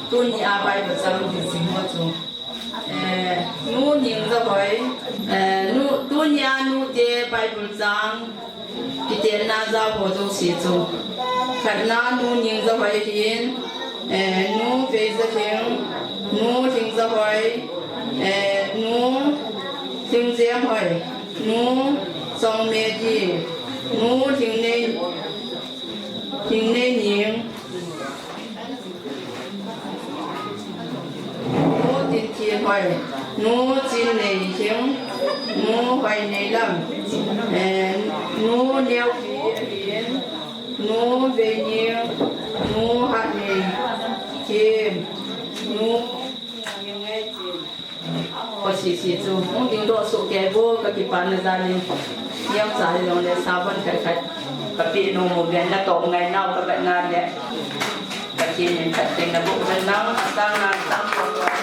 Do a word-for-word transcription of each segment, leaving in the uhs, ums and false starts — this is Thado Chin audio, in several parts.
Tuni a Bible chang kisim ho chu. Eh, Nu Ningzahoi. Eh, nu, tuni a nute Bible chang kitenna jao ho jouse chu. Khatna Nu Ningzahoi ahin, eh, Nu Veizalhing, Nu Lhingzahoi, eh, Nu Lhingjemhoi, Nu Chongmedi, Nu Lhingnei, Lhingneining, Nu Tinthinhoi, Nu Chinneihing, Nu Hoineilam, eh, Nu Neopi, Nu Veining, Nu Hatneithem, Nu Ngeichin. Pasisi chu hung dingdoh soh kei bo, kakipana jal in. Neocha hijongle sabon khat khat kapeh nom uvin, natom ngai nau kavetna le Pathen in phatthei naboh uvin lang, asang lang, asang lang.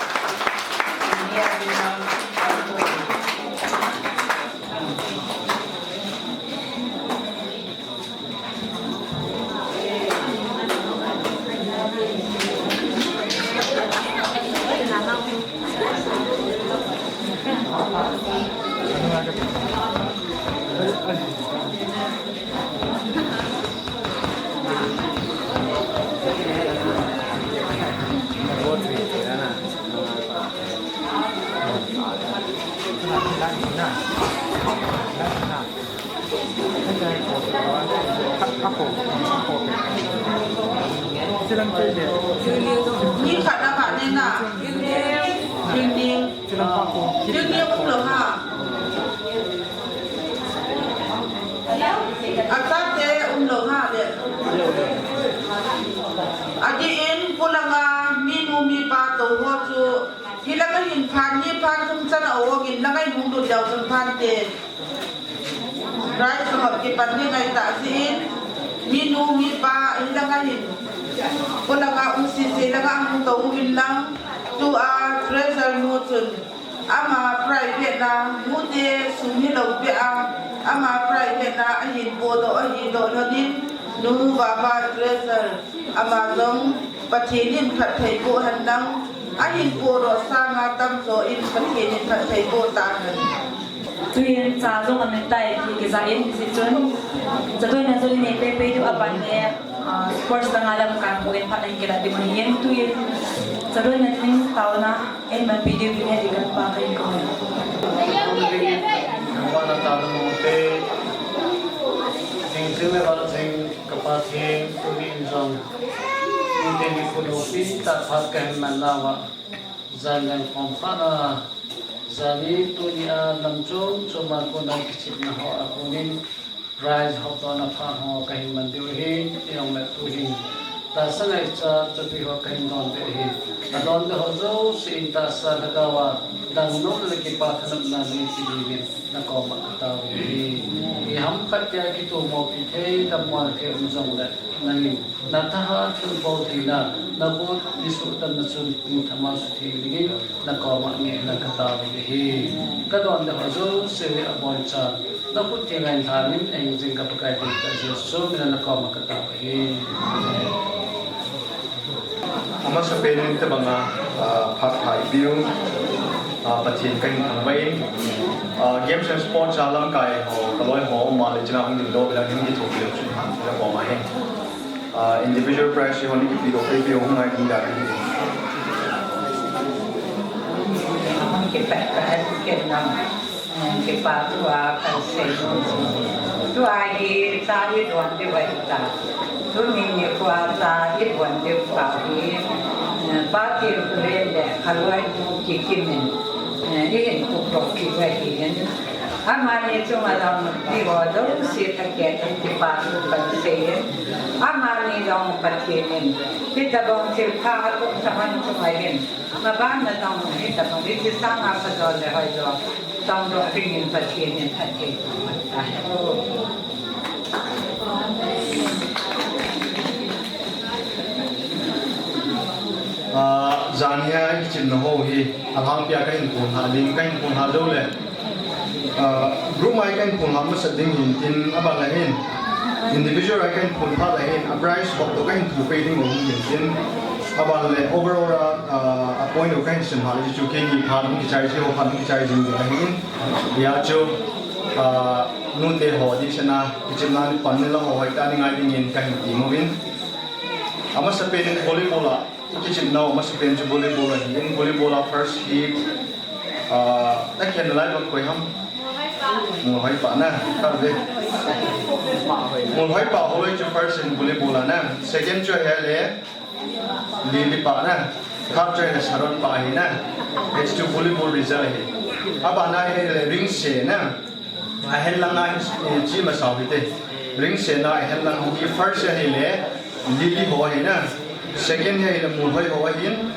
Ni khat a khat ni na. Building. Building um lou ha. Atate um lou ha le. Adih in, polanga minu mipa tou ho chu, hilanga hin phan ni phan thum chan a ong in, langa hin hung lut leu chun phante. Prize ho kipan ni ngai tah jeh in, minu mipa hilanga hin, polanga um sese langa hung tou uvin lang, tua treasurer nu chun, ama private na, nute sum hilou peh a, ama private na ahin podoh, ahidoh lhon in, Nu Vava treasurer, ama jong Pathen in phatthei boh hen lang, ahin podoh sanga tamjo in Pathen in phatthei boh tahen. Tuin cha jong amin tai ti kija in, hijeh chun, chadoina jong inei peipei diu aban le, ah, sports langa lamkai bou in phat ahin kilah diu ahin, tuin chadoina ding taona in manpi diu in he ding kan pa kahin kou. Vana taona mongte, jing jing le val jing ka Pathen, tuni in jong, tuni ni phu loupi tah phat kahin man nauva, jan leng khom phat a, jani tuni a lam chom chom a kona kichepna ho a konin, prize hopdohna phat ho kahin man diu ahi, tijongle tuhin tahsa ngaicha thupi ho kahin don diu ahi. Adon ding ho jouse in tahsa lhagao a dang nom le kipa thanopna neipe diuvin nakoma katao ahi. Iham khat tia kitomopi thei, dammo thei um jongle, nangin nathahat thilbol theina, nagot nisuhtanna chun nithama sutheng dingin nakoma ngehna katao ahi. Kadon ding ho jouse hi abonchan nakhut thenga in lhanin, eijing ka Pakai dingtah Jesu mina nakoma katao ahi. Amasapen in tobanga, ah, phat pha eipeu, ah, Pathen kahin thangvah in, ah, games and sports a lamkai ho, kaloi ho, um le china hung dingdoh uvin lang, hung kithopi leu chun phat nakoma ahi. Ah, individual prize ho ni kipedoh peipeu hung ngai ding dan ahi. Hung kipat pa, kipat nam. Kipa tua kahin sei nom. Tua hi cha idon diu ahitai. Tuni nikho a cha idon diu pa hi, eh, Pa Thilphulen le aloinu Kikim in, eh, eihin pukdoh kit u ahin. Amani chunga jong mi ho jouse thakhat in kipa thu kahin sei in. Amani jong Pathen in hitobang thilpha akum tah hon chunga hin, mabanna jong hitobang hiche sanga phajo le hoijo tongdoh dingin Pathen in phatthei boh hen. Ah, janhi a kichepna ho hi, alhangpia kahin phonlhah ding, kahin phonlhah jou le, ah, group a kahin phonlhah masat ding hintin, aban le hin, individual a kahin phonlhah le hin, a prize hop toh kahin thupeh ding u hintin, Aban le overall a, a, a point u kahin sim hal chu keini phat hung kichai ji, ho phat hung kichai jing ding ahin. Hia chu, a, nute ho ding sena, kichepna ni pan ni la ho hoitah a ni ngai dingin kahin ti uvin. Amasapen in volleyball a, kichepna u amasapen chu volleyball ahin, volleyball a first heat, a, nakhen lai bang koi ham. Ngulhoipa na, kar ve. Ngulhoipa holoi chu first in volleyball a na. Second chu ahile, Lily pa na, third chu ahile Sharon pa ahi na. Hiche chu volleyball result ahi. Abana ahile Ringse na. Ahen lang a, eh, chi masao hite. Ringse na ahen lang hi first ahile Lily ho ahi na. Second ahile Mulhoi ho ahin.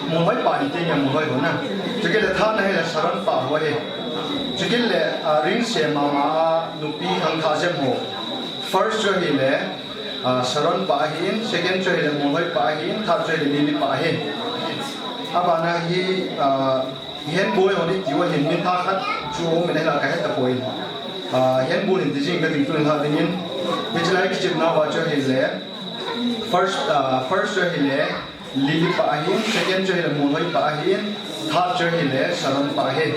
Mulhoi pa hite nia Mulhoi ho na. Chukit le third ahile Sharon pa ho ahi. Chukit le, ah, Ringse mama a nupi khangthah jem ho. First chu ahile, ah, Sharon pa ahin, second chu ahile Mulhoi pa ahin, third chu ahile Lily pa ahin. Abana hi, ah, handball ho ni tiu ahin, min tha khat chu um in ahila kahe tapoi. Ah, handball in ti jing ka ding tun la dingin. Hiche lai kichepna uva chu ahile, first, ah, first chu ahile, Lily pa ahin, second chu ahile Mulhoi pa ahin, third chu ahile Sharon pa ahin.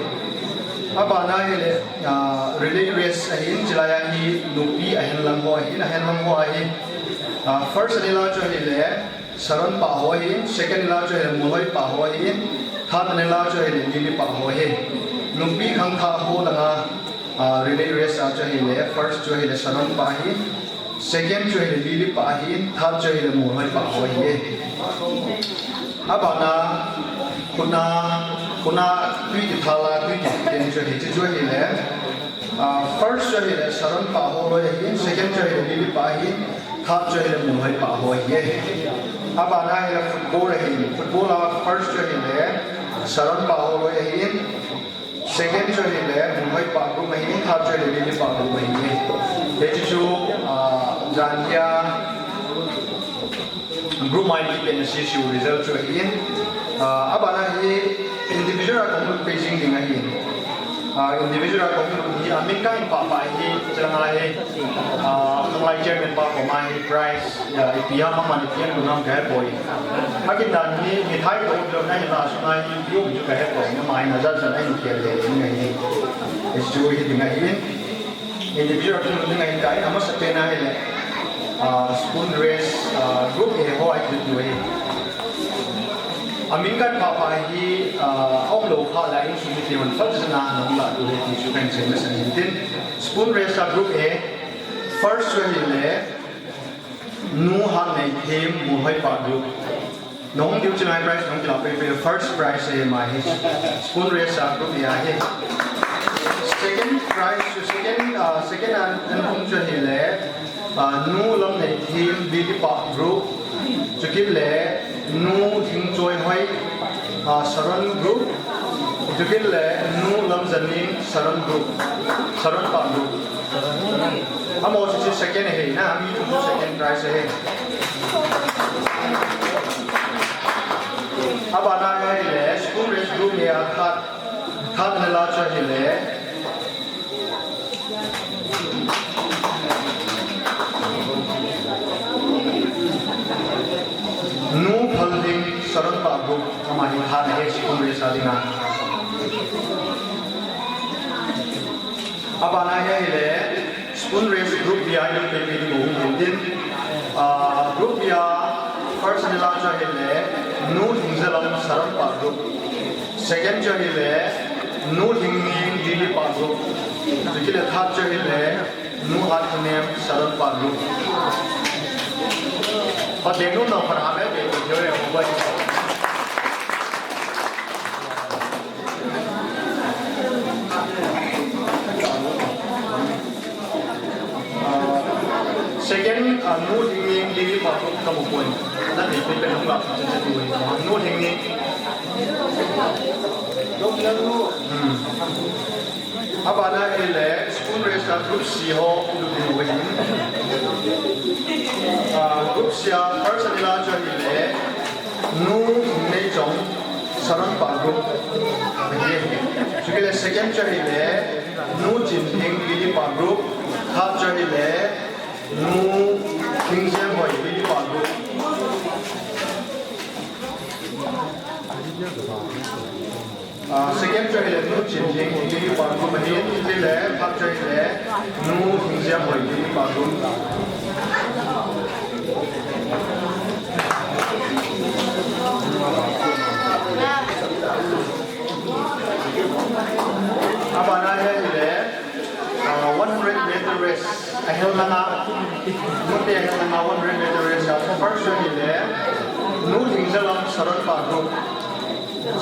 Abana ahile, ah, relay race ahin, chulai a hi nupi ahen lang ho ahin, ahen lang ho ahin. Ah, first anila chu ahile Sharon pa ho ahin, second anila chu ahile Mulhoi pa ho ahin, third anila chu ahile Lily pa ho ahin. Nupi khangthah ho langa, ah, relay race a chu ahile, first chu ahile Sharon pa ahin, second chu ahile Lily pa ahin, third chu ahile Mulhoi pa ho ahi. Abana, khutna, khutna tui kithala, tui kiten chu ahi, chu chu ahile. Ah, first chu ahile Sharon pa holoi ahin, second chu ahile Lily pa ahin, third chu ahile Mulhoi pa ho ahi. Abana ahile football ahin, football a first chu ahile Sharon pa holoi ahin, second chu ahile Mulhoi pa group ahin, third chu ahile Lily pa group ahin. Hiche chu, ah, jan hia group mai ni pen C C U result chu ahin. Ah, abana hi individual a kahung lut peh jing ding ahin. Ah, individual a kahung lut hi, ah, min kahin pah pah hi, chulanga hi, ah, khanglai chairman pa koma hi prize, ah, ipi ham aman ipi ham lunam kahe poi. Akindan hi, mithai kaum lou na hi la sunga hi, ipi um chu kahe poi, na mai na jat jat ahin khel le ding ahi. Hichu hi ding ahin. Individual a kahung lut ding ahin kahin, amasapen ahile, ah, spoon race, ah, group A ho ahi chu ahi. Amin kahin pah pah hi, ah, aum lou kha la insung mite hon phat jana nahung lah diu ahi ti chu kahin sei masa in tin. Spoon race a group A, first chu ahile, Nu Hatneithem Mulhoi pa group. Nahung diu chulai prize nahung kila pei pei, first prize ahi ama hi. Spoon race a group A ahi. Second prize chu, second, ah, second an, an hung chu ahile, ah, Nu Lamneithem Lily pa group. Chukit le Nu Lhingchoihoi, ah, Sharon group. Chukit le Nu Lamjaning Sharon group. Sharon pa group. Amaho chu second ahi na, mi chu second prize ahi. Abana ahile, spoon race group A a third, third anila chu ahile, Nu Phalhing Sharon pa group, ama hi third ahi, spoon race a dinga. Abana ahile, spoon race group B a ilut peh peh ding u hung hin tin. Ah, group B a first anila chu ahile, Nu Lhingzalam Sharon pa group. Second chu ahile, Nu Lhingning Lily pa group. Chukit le third chu ahile, Nu Hatnem Sharon pa group. Pathen nu nau pharame be be be be. Ah, second, ah, Nu Lhingning Lily pa group kamu poi. Nani pin pen hung lah chen chen tu. Nu Lhingning. Hmm. Abana ahile, spoon race a group C ho ilut diu ahin. Ah, group C a first anila chu ahile, Nu Neichong Sharon pa group. Chukit le second chu ahile, Nu Chinthing Lily pa group. Third chu ahile, Nu Thingsemhoi Lily pa group. Ah, second chu ahile Nu Chinlhing, Lily Pangrum ahin, chule third chu ahile Nu Hingjemhoi, Lily Pangrum. Abana ahile, ah, one hundred meter race. Ahel langa, nute ahel langa one hundred meter race a. First chu ahile, Nu Lhingzalam Saron Pangrum.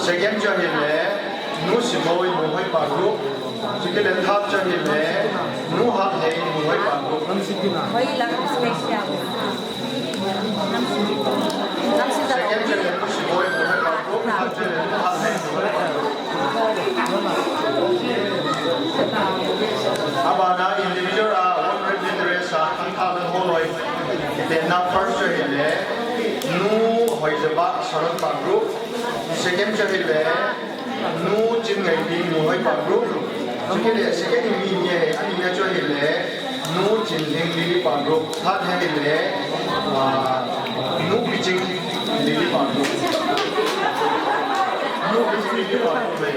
Second chu ahile, Nu Siboi Muhoi Pangrum. Chule third chu ahile, Nu Hathei Muhoi Pangrum. Hoi lang special. Second chu ahile, Nu Siboi Muhoi Pangrum. Third chu ahile, Nu Hathei Muhoi Pangrum. Abana individual a one hundred meter race a, thangthah lang holoi. Kitenna first chu ahile, Nu Hoijabah Saron Pangrum. Second chu ahile, Nu Chinngaiping Muhoi Pangrum. Chule second hi mi ni ahi, anina chu ahile, Nu Chinlhing Lily Pangrum. Third ahile, ah, Nu Piching Lily Pangrum. Nu Piching Lily Pangrum.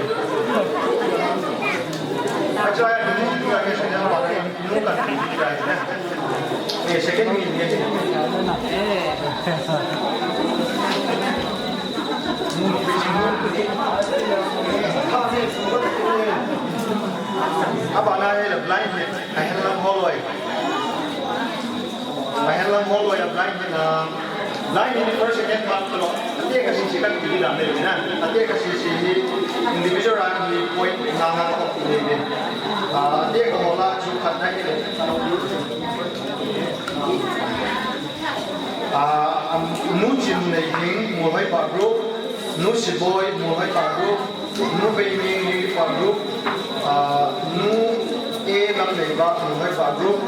Achai, Nu Piching Lily Pangrum. Nu Piching Lily Pangrum. Eh, second mi ni. Abana ahile blind miet, ahen lang holoi. Ahen lang holoi a blind miet na. Blind miet first, second, third talo. Ati kasisi kati dan le na. Ati kasisi hi individual a hi point nga nga ka kop le. Ah, ati ka hola chu khat na ahile. Ah, um, Nu Chinngaiping Muhoi Pangrum, Nu Siboi Muhoi Pangrum, Nu Veining Lily Pangrum, ah, Nu A Lamneibah Muhoi Pangrum,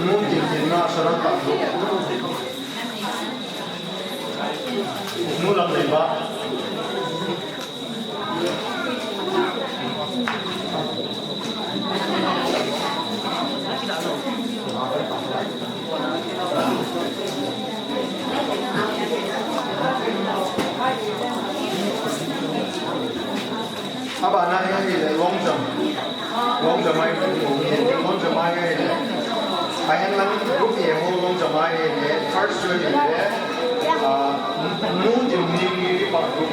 Nu Tintinna Saron Pangrum. Nu Lamneibah. Abana ahile long jump. Long jump ahi, long jump ahi. Ahen lang group A ho long jump ahile, first chu ahile, ah, Nu Dimning Lily Pangrum.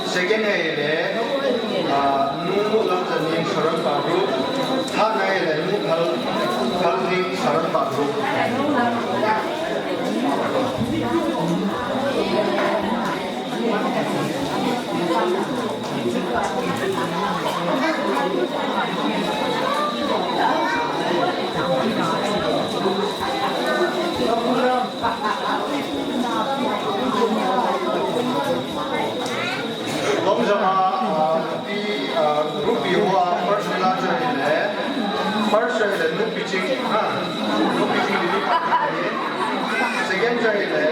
Second ahile, ah, Nu Lamjaning Saron Pangrum. Third ahile, Nu Phal, Phalhing Saron Pangrum. Long jump a, ah, pi, ah, group B ho a first nila chu ahile, first chu ahile Nu Piching, ha, Nu Piching Lily Pangrum. Second chu ahile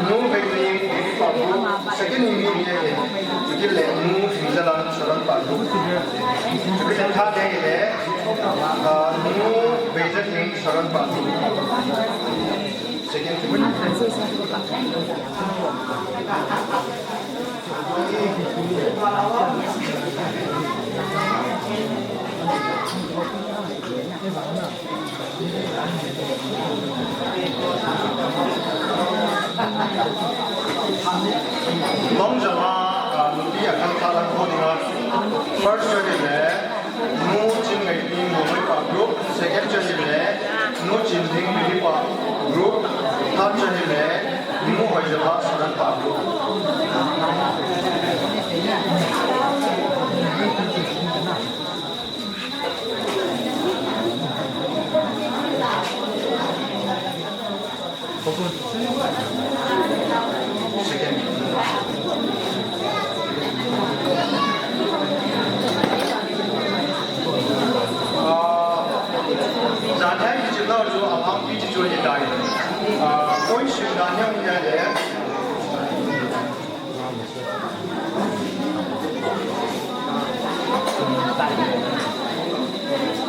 Nu Veining Lily Pangrum. Second hi mi ni ahi. Chule Nu Lhingzalam Saron Pangrum. Chule third ahile, ah, Nu Veijathing Saron Pangrum. Second. Long jump a, ah, nupi a khan khat lang ho dinga. First chu ahile, Nu Chinngaiping Muhoi Pangrum. Second chu ahile, Nu Chinlhing Lily Pangrum. Third chu ahile, Nu Hoijabah Saron Pangrum. Second. Ah, janhia kichepnau chu aphangpi chu chu ahitai. Ah, point sim dan hi ahile.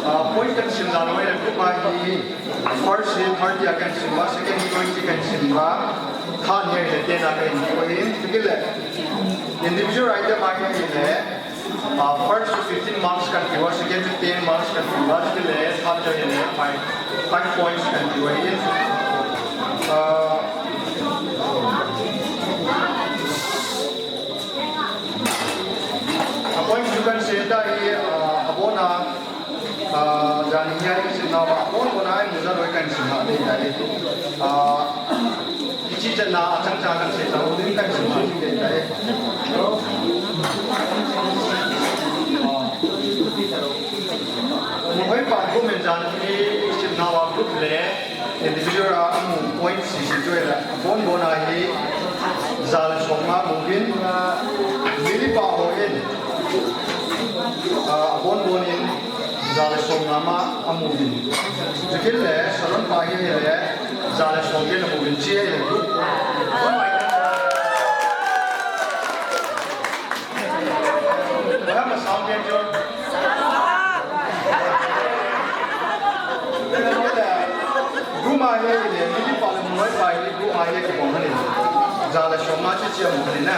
Ah, point kasim dan ahile group A hi first hi thirty a kahin sim uva, second hi twenty kahin sim uva, third hi ahile ten a kahin sim uva ahin, chutile Individual item a hi le, uh, first to fifteen marks kan pe uva, second to ten marks kan pe uva, chule third to le five, five points kan pe uva ahin. Uh, a points chu kan sei ta hi, uh, abon a Ah, jan hi a i sim nau a, abon bon a i mu jalou kan sim ha ding ahi. Ah, i chi chan na a chang chang kan sei tau ding kan sim ha ding ahi. Muhoipa group in jan hi i sim nau a group le individual a amu point sisi chu ahile, abon bon a hi ja le som nga amu uvin, Lily pa ho in, ah, abon bon in ja le som nga ma amu uvin. Chukit le Sharon pa hi ahile ja le som get amu uvin, chi ahile. Oya ma sam pen jo. Group a hi ahile, Lily pa le Muhoipa hi group a hi kibang ahi. Ja le som nga chi chi amu ahi na.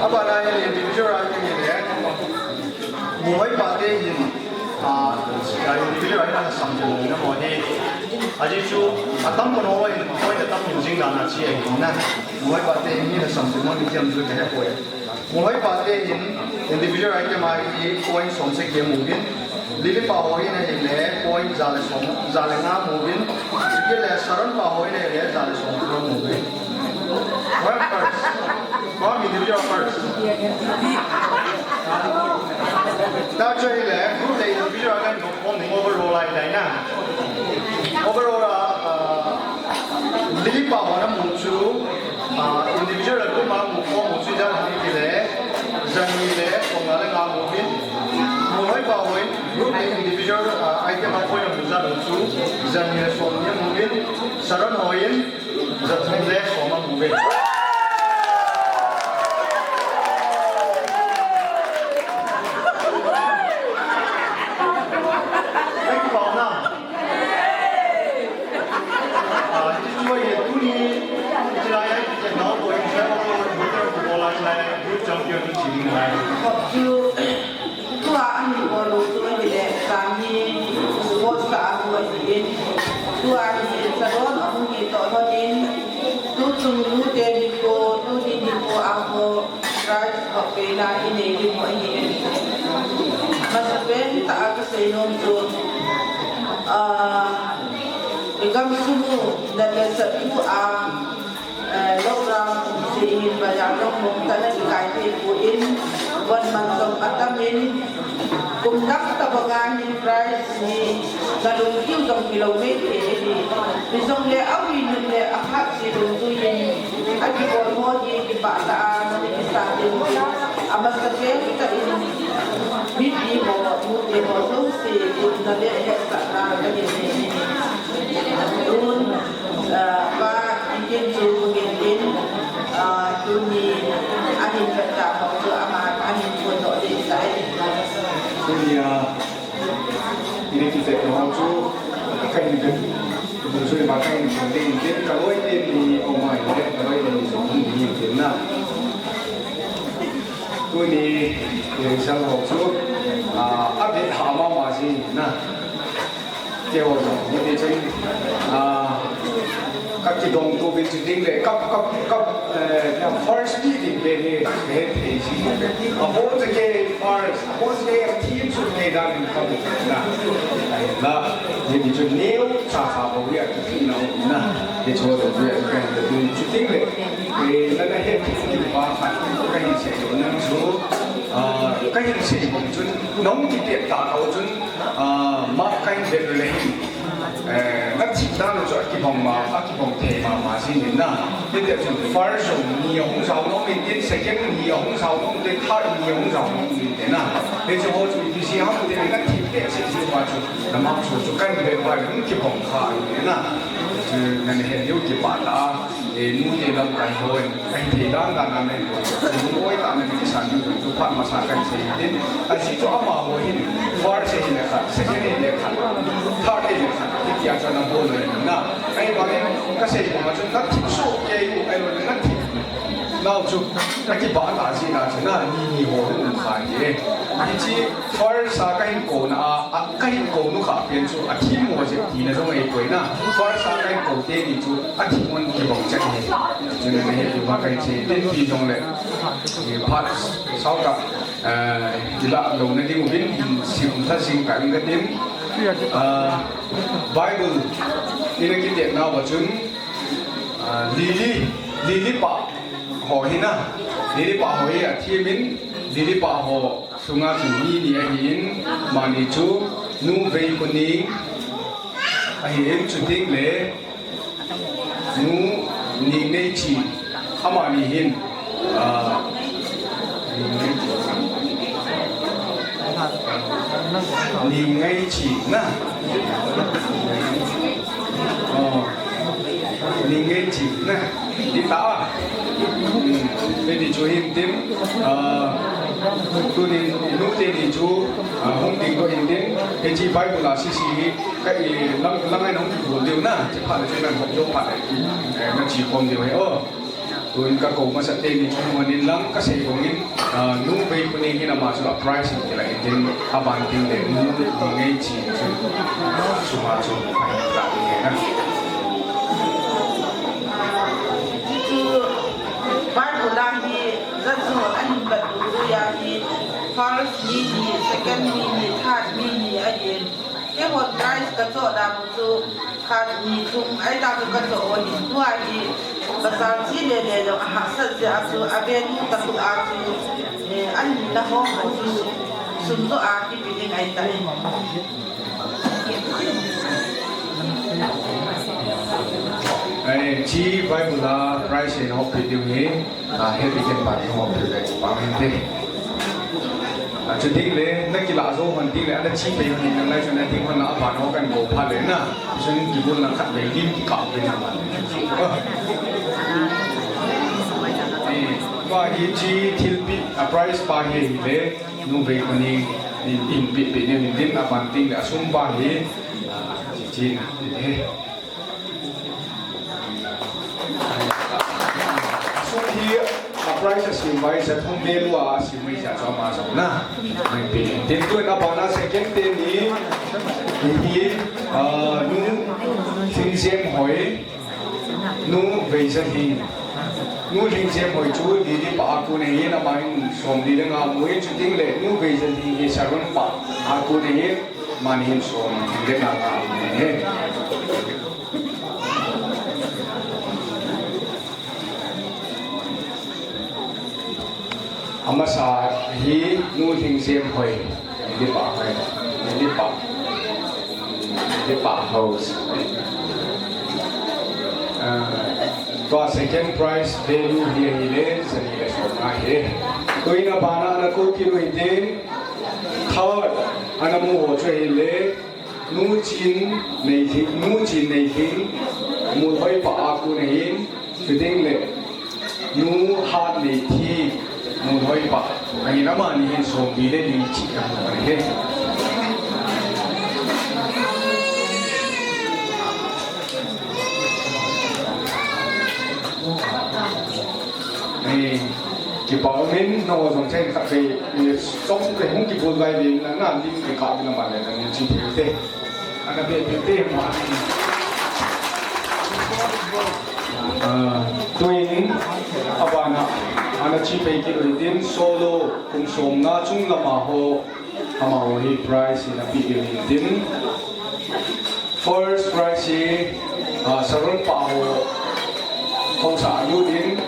Abana hi individual a hi ahile, Muhoipa te hin, ah, individual a hi lhasam te mong na mo hi. Ajeh chu, atam ko no in, point atam in jing dan a chi ahi na. Muhoipa te hin lhasam te mong in tiam chu kahe poi. Muhoipa te hin individual item a hi point som sagi amu uvin. Lily pa ho hin ahile point ja le som, ja le nga amu uvin. Chukit le Sharon pa ho hin ahile ja le som nga amu uvin. Well, first. Well, individual first. Tah chu ahile, group le individual kan form ding overall a ahi na. Overall a, ah, Lily pa hon amu chu, ah, individual le group a amu form u chu ijat ham itile, jani le som nga le nga amu uvin. Muhoipa hon group le individual, ah, item a point amu jat u chu, jani le som ni amu uvin. Sharon hon Jathum le som amu uve. Thank you, Pauna. Ah, hichu ahi, tuni, chilai a, kichen nau boi, chilai a, boi, boi, boi, chilai a, group champion, chi ding lai. Tua ahin bol u chu ahile, jan hi sports a amu ahin. Tua hi Sharon ahung hi toh lhon in, tuchung nute nikho, tuni nikho a ho prize ho peina inei ding u ahin. Masapen tah a kasei nom chu, ah, i gamsung u, na le sa tu a, Eh, lockdown kum seh hin bajah jong mong tah in akikai thei poi, von man jong atam in, kum dang tobang a hin prize hi nalung kiu jong kilou mei thei ahi. Hijongle aui nun le aphat se dungjui in akibol ho hi kipah tah a nana kisa ding, amasapen tah in mipi ho, nute ho jouse in nale hetsahna kahin nei in. Tun, Ah, Pa Ingkin chu bungin tin, ah, tuni ahin vet tah ho chu ama ahin phondoh ding ahi. Tuni a, ini kivet ho chu kahin vet, chu ima kahin vet ding tin, kaloi teni aum in, kaloi teni jong hung ding tin na. Tuni, eh, result ho chu, ah, avet ha mama jin na. Keiho jong, hiti chun, ah, kakidong tou vin chu ding le, ka, ka, ka, eh, ka first meeting pen hi, kahe thei ji. Abon chu kei first, abon chu kei team chu kei dan in kamu na. Ahinla, hiti chun neocha cha bou hi akithi nau na. Hichu jong chu kahe thei chu ding le, eh, nana he thei pa khat, kahin sei lou nang chu, ah, kahin sei bang chun, nahung kipeh tah kau chun, Ah, mark kahin vet le hin. Eh, nathip dan u chu akibang ma, akibang thei mama jin in na. Hiti chun first jong ni ahung jao nom in tin, second ni ahung jao nom in tin, third ni ahung jao nom in tin na. Hichu ho chu ipi jeh ham itile nathip behseh jeh uva chu, na mark chu chu kahin vet uva hung kibang kha in na. Chu nana he diu kipah tah a. Eh, nute lamkai hon, kahin thei dan dan a nahin bol. Lungoi tah a nahin kisan diu chu phat masa kahin sei tin. Ajeh chu amaho hin, first ahile khat, second ahile khat, third ahile khat, hitia chu ana bol u ahi na. Ahivangin, kasei banga chun nathip soh kei u, ahilou le nathip Nau chu, akipah tah jeh a chu na, ni ni ho hung um kha e. Hiche first a kahin kouna a, a, kahin kounu kha pen chu, athim ho jep tina jong ahipoi na. First a kahin kou teni chu, athim hon kibang chet e. Chuna nahet diu va kahin sei, tenpi jongle. Phat sao ta, eh, ilah louna ding uvin, hin sim lha jing kahin katin. Ah, Bible, ina kitet nauva chun, Ah, Lily, Lily pa ho hi na. Lily pa ho hi athimin, Lily pa ho sunga chu mi ni ahin, amani chu Nu Veikhuning ahin, chuteng le Nu Ningneichin, amani hin, ah, Ningneichin na. Oh. Ningneichin na. Hita a. Hmm. Teni chu hin tin. Ah, tunin nu teni chu, ah, hung ding ko hin tin. Hiche Bible a sisi hi ka i lang, lang ai nong kibol diu na. Chepha le chu nang hop jo pha le. Eh, na chi khom diu he. Oh. Tun ka kou masa teni chu hung in lang ka sei bangin, ah, Nu Veikhuning hin ama chu a prize in kila in tin, aban tin le Nu Ningneichin chu suma chu ahin la ding ahi na. Chu Bible a hi judge ho ahin bat u chu ahi, first mi ni, second mi ni, third mi ni ahin. Keiho prize kachoh dan u chu khat ni thum ahi, tua chu kachoh u ahi. Tua hi bazar chi le le jong ahahsat jeh a chu aven katoh a chu, eh, ani la hom a chu sum joh a kipe ding ahi tai. Ai, chi Bible a prize in hop pe diu hi. Ah, happy ken pa ni ho pe le pa min te. Ah, chu ding le, na kila jo hon ding le, ana chi pe hon ding lai chun a ding hon na aban ho kan go pha le na. Chun kibol na khat le lim kikap le na ma. Eh, pa hi chi thilpi, a prize pa hi le, Nu Veikhuning in, in pi, pi ni din aban ding le, a sum pa hi, ah, chi, chi, eh. Sum hi a prize a sim vai, sa thum value a sim mai sa chom a sa na. Mai pe. Tin tu na bana second teni. Hi, ah, Nu Lhingjem Hoi. Nu Veijalhing. Nu Lhingjem Hoi chu Lily pa a kon ahin, ama hin som li le nga mu in, chuteng le Nu Veijalhing hi Saron pa a kon ahin, ama hin som li le nga nga mu in. Amasa hi Nu Lhingjem Hoi, Lily pa Hoi, Lily pa, Lily pa house. Ah, tua second prize value hi ahile, jani le som nga hi. Tua in abana ana kou kit u hitin, third ana mu ho chu ahile, Nu Chin Neilhing, Nu Chin Neilhing, Mulhoi pa a kon ahin, chuteng le, Nu Hatneithing, Mulhoi pa, ahin amani hin som li le li chi ka mu ahi. Ei, kipa umin, nangho jong chain khat vei, eh, song vei hung kibol vai vei, na, na, lim kikap uvin ama le, na, ni chi thei te. Ana be, be, be, ma. Ah, tuin, abana, ana chi pei kit u hitin, solo, kum som nga chung lama ho, amaho hi prize in ape u hitin. First prize hi, ah, Saron pa ho, ho sa a lut in.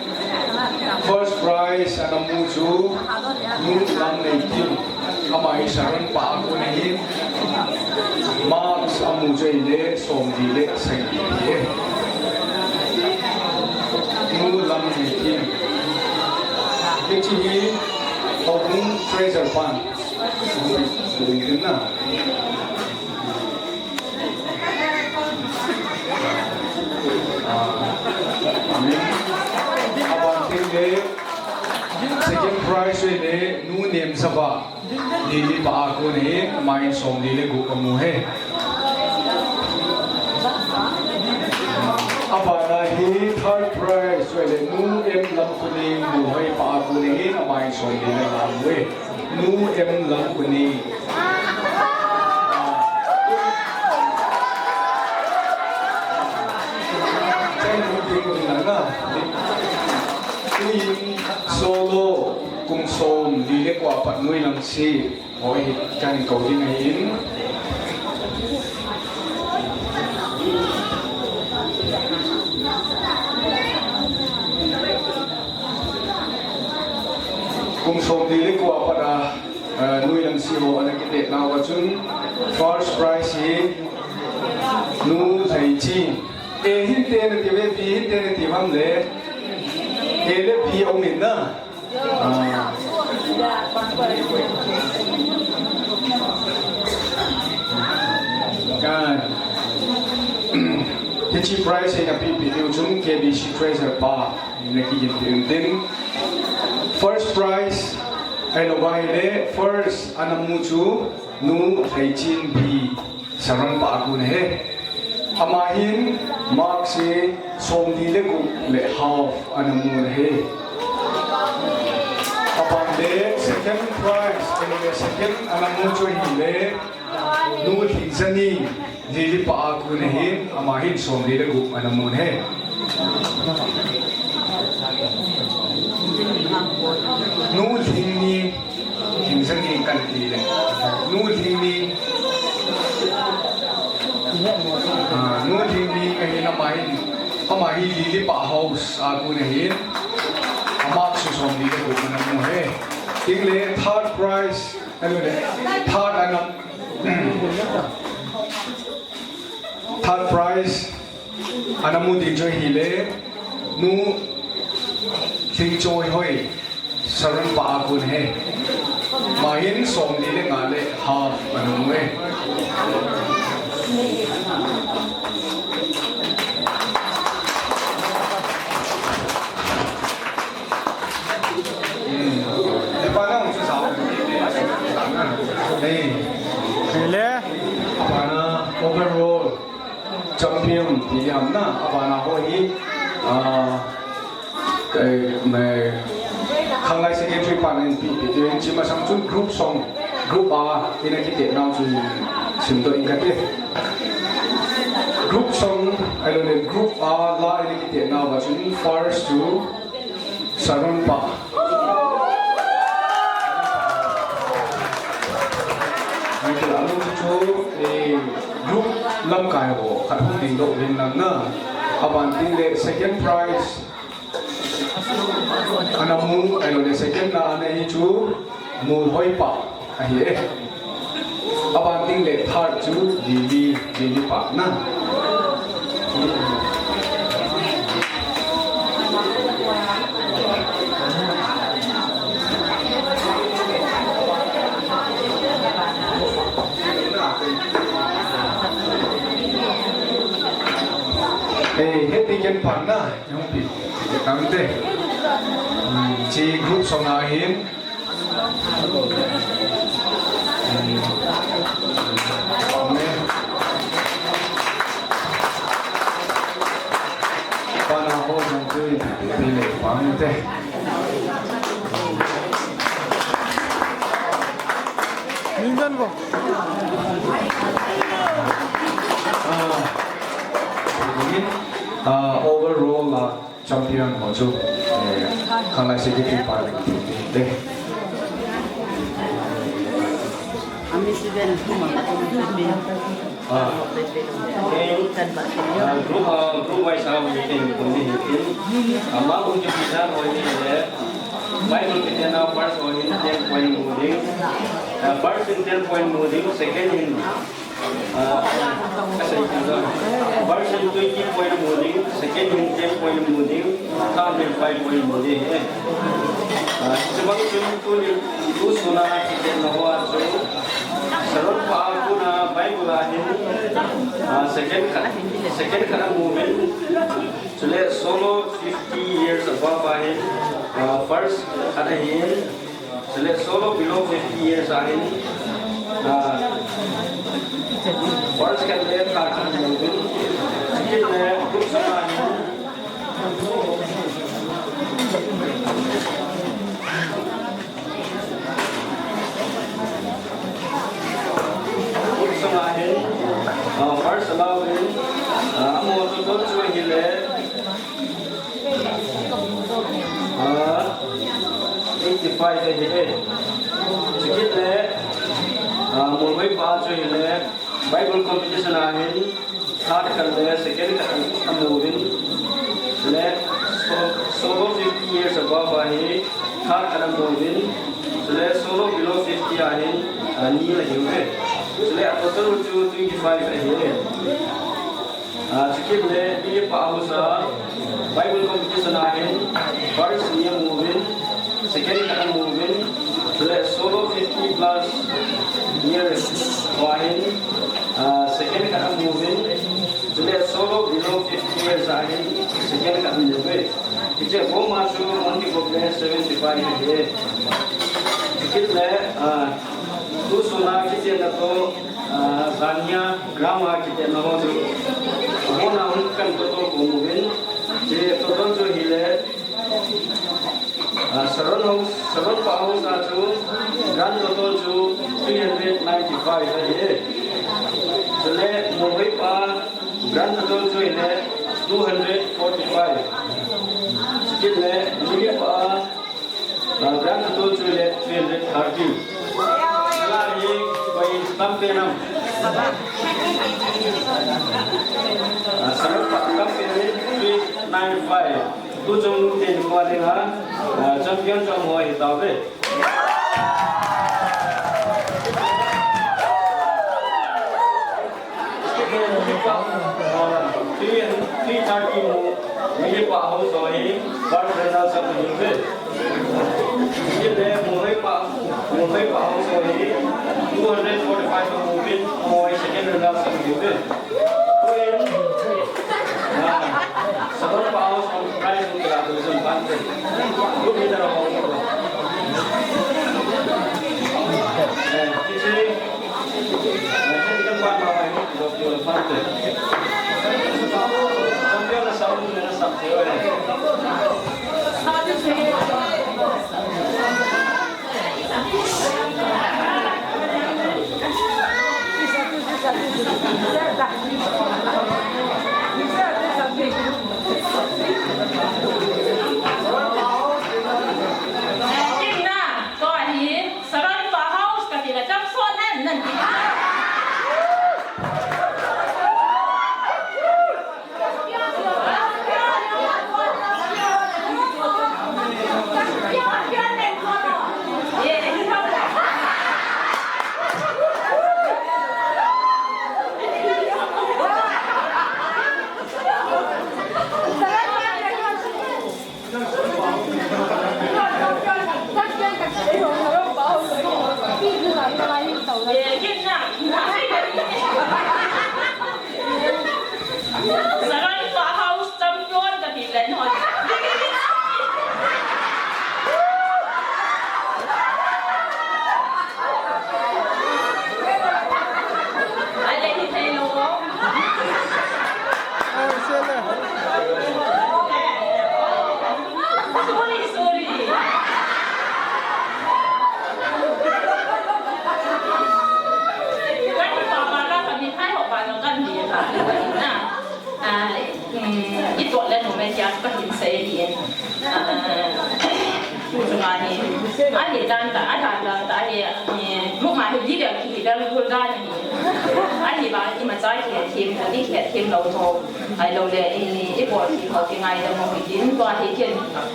First prize ana mu chu, Nu Lamneikim, ama hi Saron pa a kon ahin. Marks amu chu ahile, som li le sagi ahi. Nu Lamneikim. Hiche hi, Houbung Treasure Fund. Din na. Ah, amen. Aban tin le, second prize chu le, Nu Nemjava, Lily pa a kon ahi, ama hin som li le gup amu e. Abana hi third prize chu le, Nu M Lamkhuning, Som ni le nga mu e. Nu M Lamkuni. Chen nu ti ko ni na. Tuin solo kum som ni le ko apat Nuilangsi. Hoi, kan ko ding ahin. Kum som ni le ko apat a, eh, Nuilangsi ho ana kite nauva chun first prize hi Nu Lheichin. E hinte nati ve, B hinte nati vam le. E le B aum in na. Ah. Kan. Hiche prize hi na pipi diu chun K B C Treasure pa. Naki gin tin tin. First prize, ahilouva ahile, first ana mu chu Nu Lheichin B, Saron pa a kon ahi. Ama hin mark hi som ni le gup le half ana mu ahi. Aban le second prize, ahiloule second ana mu chu ahile, Nu Lhingjani, Lily pa a kon ahin, ama hin som ni le gup ana mu ahi. Nu Lhingni, Lhingjani kan ti le. Nu Lhingni. Ah, Nu Lhingni ahin ama hin, ama hi Lily pa house a kon ahin. Ama chu som ni le gup ana mu ahi. Tin le third prize, ahiloule, third ana Third prize, ana mu ding chu ahile, Nu Lhingchoihoi, Saron pa a kon ahi. Ama hin som ni le nga le half ana mu e. Hmm. Hey. Hey le. Abana overall champion ti ham na, abana ho hi, ah, eh, me, khanglai secretary pa nen pi, pi, pi, chi masang chun group song, group A, ina kite nau chu simdoh inge kati. Group song, ahiloule group A la ina kite nauva chun first chu Saron pa. Mitu alu chu, eh, group lamkai ho, khat hung dingdoh uvin lang na. Aban tin le second prize. Ana mu, ahiloule second na ana hi chu, Molhoi pa. Ahi e. Aban tin le third chu Lily, Lily pa na. Eh, heti ken pan na, yung pi, pi tang te. Hmm, chi group song ahin. Pana ho jong tu pile pang te. Minjan bo. Ah, ah, overall la champion ho chu, eh, khanglai secretary pa le te. Ami student kuma. Ah. Ah, group, ah, group wise ah, we can continue. Ama group chu kisan ho ni le. Bible kiti na first ho hin ten point mu ding. Ah, first hin ten point mu ding, second hin Ah, first hin twenty point mu ding, second hin ten point mu ding, third hin five point mu ding, eh. Ah, chubang chun tuni, tu suna kiti na ho a chu, Saron pa a kona Bible a hin, ah, second khat, second khat amu uvin, chule solo fifty years above a hin, ah, first khat ahin, Chule solo below fifty years ahin, ah, first khat le third khat le, second le group song ahin. Ah, first allow in, ah, amaho total chu ahile, ah, eighty-five ahi e. Chukit le, ah, Molhoi pa chu ahile, Bible competition a hin, third khat le second khat amu uvin, le so-, solo fifty years above a hi, third khat amu uvin, le solo below fifty a hin, ah, ni ahi uve. Le a total chu twenty-five ahi. Ah, chukit le, Lily pa house a, Bible competition a hin, first ni amu uvin, second khat amu uvin, chule solo fifty plus years a hin, ah, second khat amu uvin, chule solo below fifty years a hin, second khat amu uve. Hiche bou ma chu one hundred seventy-five ahi. Chukit le, ah, tu suna kichenna toh, ah, Zania Grama kichenna ho chu. Abona hung kan total ko mu uvin. Hiche total chu ahile, ah, Saron house, Saron pa house a chu grand total chu three hundred ninety-five ahi. Chule Molhoi pa grand total chu ahile two hundred forty-five. Chukit le, Lily pa, ah, grand total chu ahile three hundred thirty. Ala hi koi tampen ham. Ah, Saron pa tampen hi three nine five. Tu chungnung teni pa dinga, ah, champion chu amaho ahi tauve. Three, three thirty mu, Lily pa house a hi, first runner up ahi uve. Chule Molhoi pa, Molhoi pa house a hi, two hundred forty-five mu uvin, amaho hi second runner up ahi uve. Tuin, ah, Saron pa house a prize hung kila diu chun pante. Group leader ho. Eh, hiche Kinna, tua hi. Saron pa house kati le champion hen nati. Saron pa house champion kati le non. Ale hi thei lou. Ai, sele. Sorry, sorry. Kan pa ma la kan ni thai ho pa no kan ni ka. Na. Ah, mm, i tuah le nuam e tia ka hin sei ahi. Ah, tu chunga hi, ahi dan ta, ahi dan ta, ahi, eh, mu ma hi leader kihi dan, hul dan ahi. Ahi ba, imacha kihethem, i kihethem lou tho. Ahilou le, i, i bol hi ho kingaidam u hitin, tua hi ken,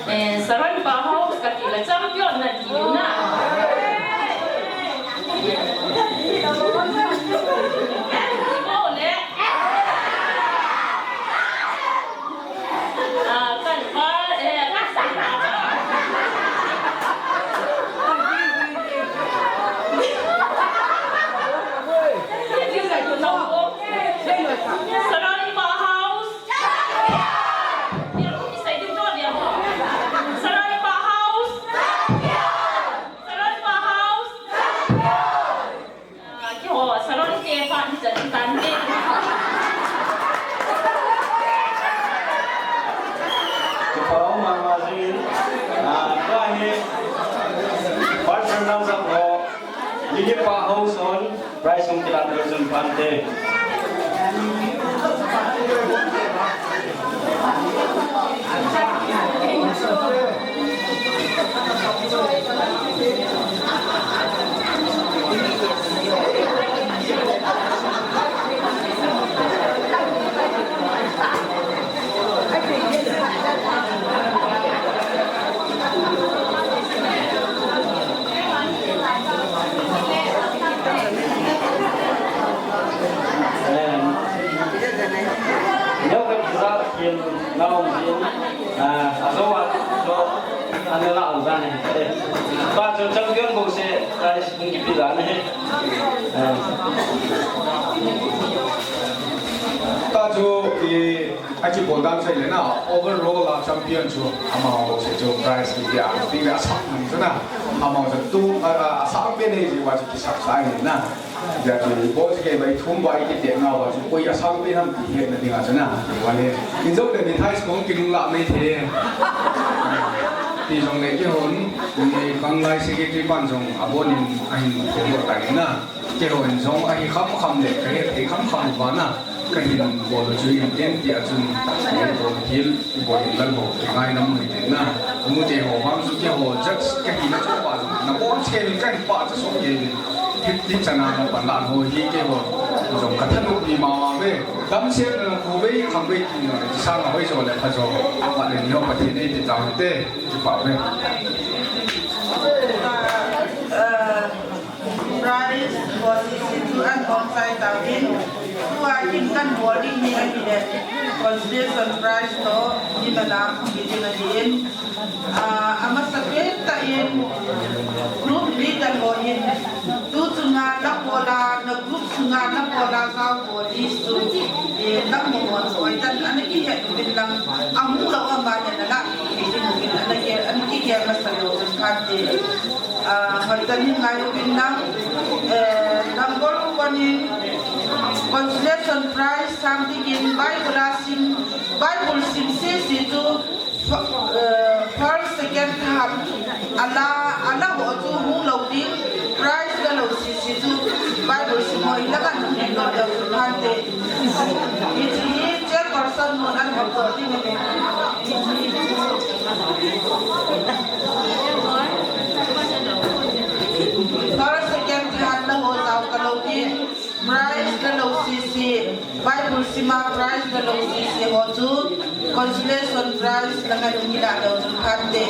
eh, Saron pa house kati le champion nati na. I bol le. Ah, keiho, Saron te fan hi chan tan te. Kipa um mama jingin, ah, tua hi, first round up ho, Lily pa house hon, prize hung kilah diu chun pante. Nau jin, ah, ajo a, jo, ana la ang dan ahi. Pa chu champion bou se, prize hung kipe dan ahi. Ah. Ta chu i, akibol dan chu ahile na, overall a champion chu amaho se chu prize kipe a, ti le asang chu na, amaho chu tu, a, a, asang pen ahi jeh uva chu kisap sa ahi na. Hijeh chun, bol chu kei vei thum vei kiti nau va chu, koi asang pen ham ti hetna dinga chu na. Vale. Injong le mithai song kinung la mai the. Ti jong le keihon, ni kanglai secretary pan jong abon in ahin phondoh tan na. Keihon jong ahi kham kham le, kahet thei kham kham uva na. Kahin bol chu in ten ti a chun, kei bol thil, bol in lal ho, kingai nam hoi te na. Nute ho vang chu keiho judge kahi na chu pa jong, na bol chen kahi pa chu so ye. Thil, thil chana na pan la ho hi keiho jong ka thanop ni ma ma ve. Damsel na khovei khamvei ti na, ti sang a hoi jo le pha jo. Pa le ni ho Pathen ei ti tao te, ti pa ve. Prize ho sisi chu an hong chai tauvin, tua kin kan bol ding hi ahile, consolation prize toh, ni mala hung hi ding ahin, ah, amasa pen tah in, group leader ho in, tu chunga na bol a, na group chunga na bol a, jao bol list chu, eh, nangho ho chu, oi tan, ana kihet uvin lang, ahung lou ama le na la, eh, ding uvin, ana ki, ana kigel masa lou chun khan te. Ah, hoitah in ngai uvin lang, eh, number one in consolation prize sang dingin Bible a sim, Bible sim sese chu, eh, first, second, third, ala, ala ho chu hung lou ding, prize la lou sese chu Bible sim ho in lang an hung lou lou chu khan te. Hiche hi chairperson nun an hung lou ding ahi. First, second, third la ho jao talou in, prize la lou sese, Bible sim a prize la lou sese ho chu, consolation prize la ngai uvin la lou chun khan te.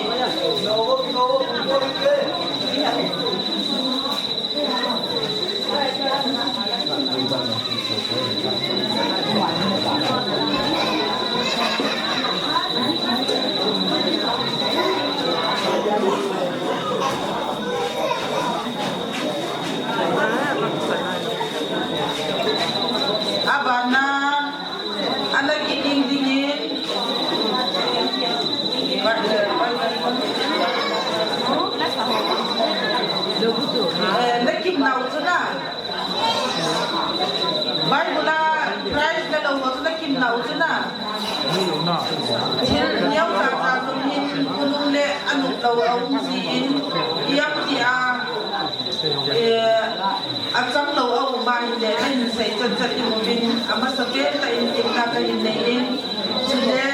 Abana, ana kiging dingin. Eh, na kim nau chu na. Bible a prize la lou ho chu na kim nau chu na. Thil neo cha cha jong hin, khonung le anop lou aum jin, ipi tia, eh, achang lou aum ahile, na hin sei chat chat ding uvin, amasa pen tah in kimna kahin nei in, chule,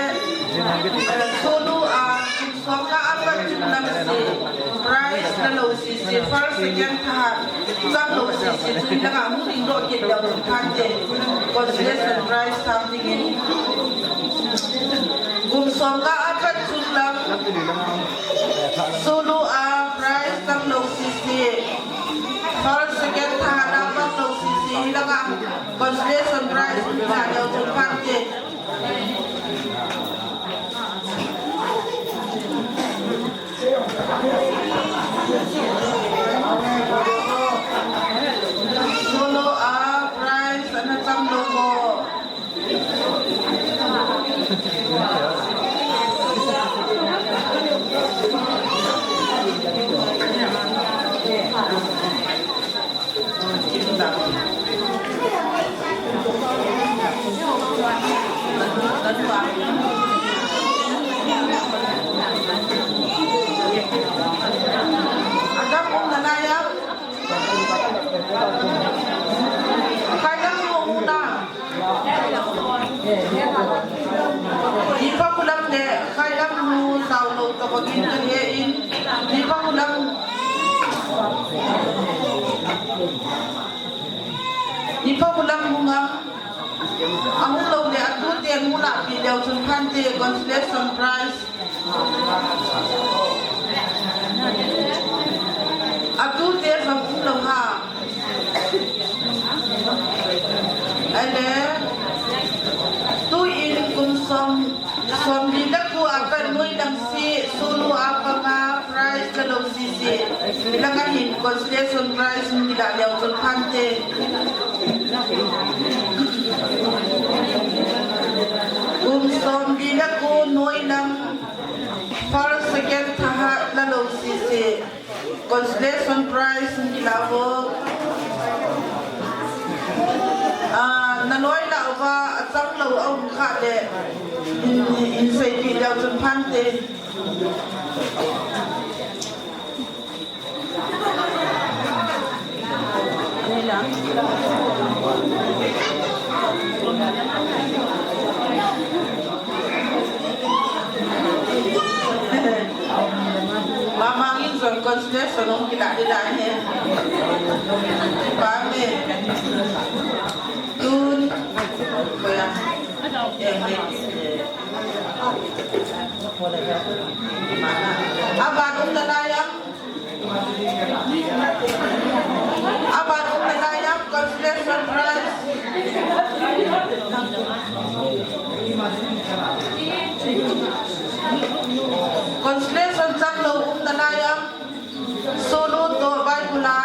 eh, solo a, Somnga apat chunglam se, prize la lou sese, first, second, third, chang lou sese, chu langa hung ding doh kit leu chun khan te, consolation prize sang dingin. Kum somnga apat chunglam, solo a prize chang lou sese, first, second, third a chang lou sese, hilanga consolation prize hung la leu chun khan te. Solo a prize ana chang lou ho. Niphakhulam le Khailam nu jao lou tobang in kahe in, Niphakhulam, Niphakhulam hung am, ahung lou le atute hung lahpeh leu chun khan te consolation prize. Atute jong um lou ham. Ahile, tu in kum som Somli le ko a pat noilang seh, solo a panga prize la lou sese. Hilanga hin consolation prize hung kilah leu chun phante. Kum somli le ko noilang first, second, thahat la lou sese. Consolation prize hung kilah uvo. Ah, na loi lah uva, achang lou a um kha le, in, in seipeh leu chun phante. Mama ngin son consolation hung kilah ding ahi. Pame. Tun. Koya. Eh, eh, eh. Aban um nalai am. Aban um nalai am, consolation prize. Consolation chang lou um nalai am. Solo toh Bible a.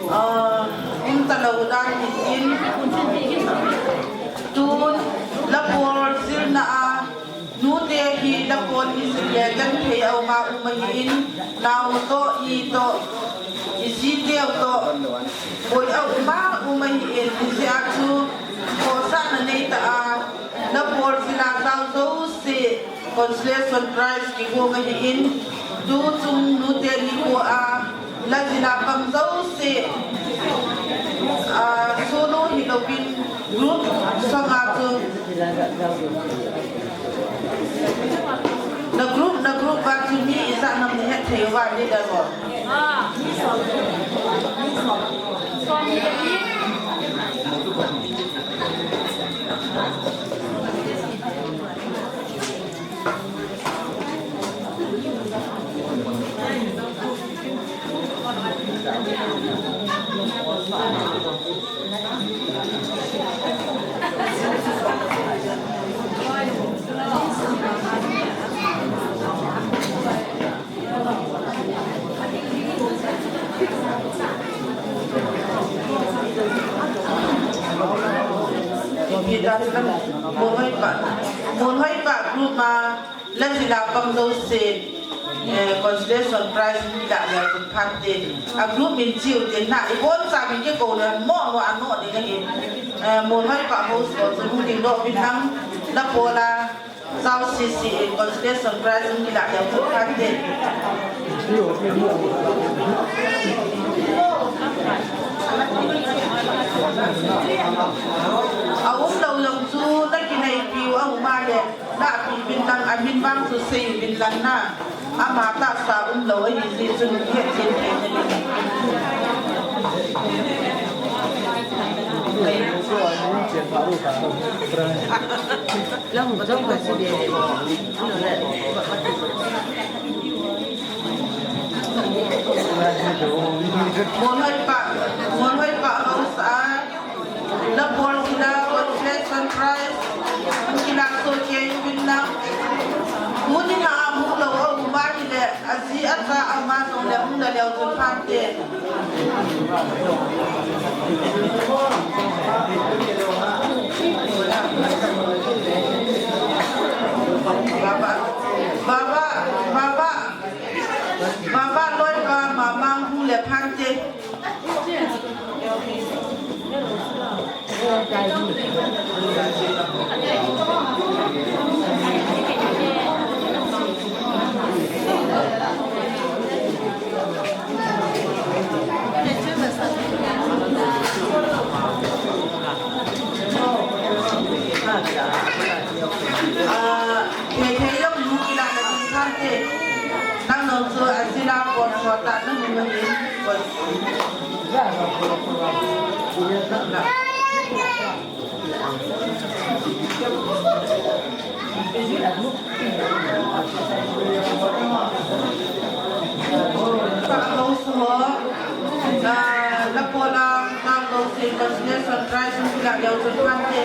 Ah, um talou dan hitin. Tun, la bol jilna a. Nute hi la pon hi jil le genthei a um a um ahin, nao toh, i toh, i jiteu toh, boi a um a um ahin, hijeh a chu, khohsahna neitah a, la pon jil a jao jouse, consolation prize kigong ahin, tuchung nute nikho a, la jil a pang jouse, ah, solo hilouvin group sanga chu, na group, na group a chu mi ijat ham nahet thei uva, leader ho. Molhoipa, Molhoipa group a la jil a pang jouse, eh, consolation prize hung kilah leu chun phante. A group min cheu te na, iboncha min kikou le mo mo a no ding ahi. Eh, Molhoipa house ho chu hung ding doh uvin lang, la pon a jao sese, consolation prize hung kilah leu chun phante. A um lou jong chu na kinaipiu a um a le. Lahpeh uvin lang, amin vang chu sei uvin lang na. Ama tahsa umlou ahi jeh chun hetchen thei nading. Molhoipa, Molhoipa house a. La bol jil a, consolation prize. Kila soh kei uvin lang. Tuni a hung lou a um ahile, aji acha ama jong le hung la leu chun phante. Baba, baba, baba, baba, loipa, mama hung le phante. Ah, thei thei jong nu kila na ding phante. Nang jong chu ajila pon pon ta nang nu na ding pon. Pang lou so, ah, la pola, pang lou si, consolation prize. Leo chun phan te.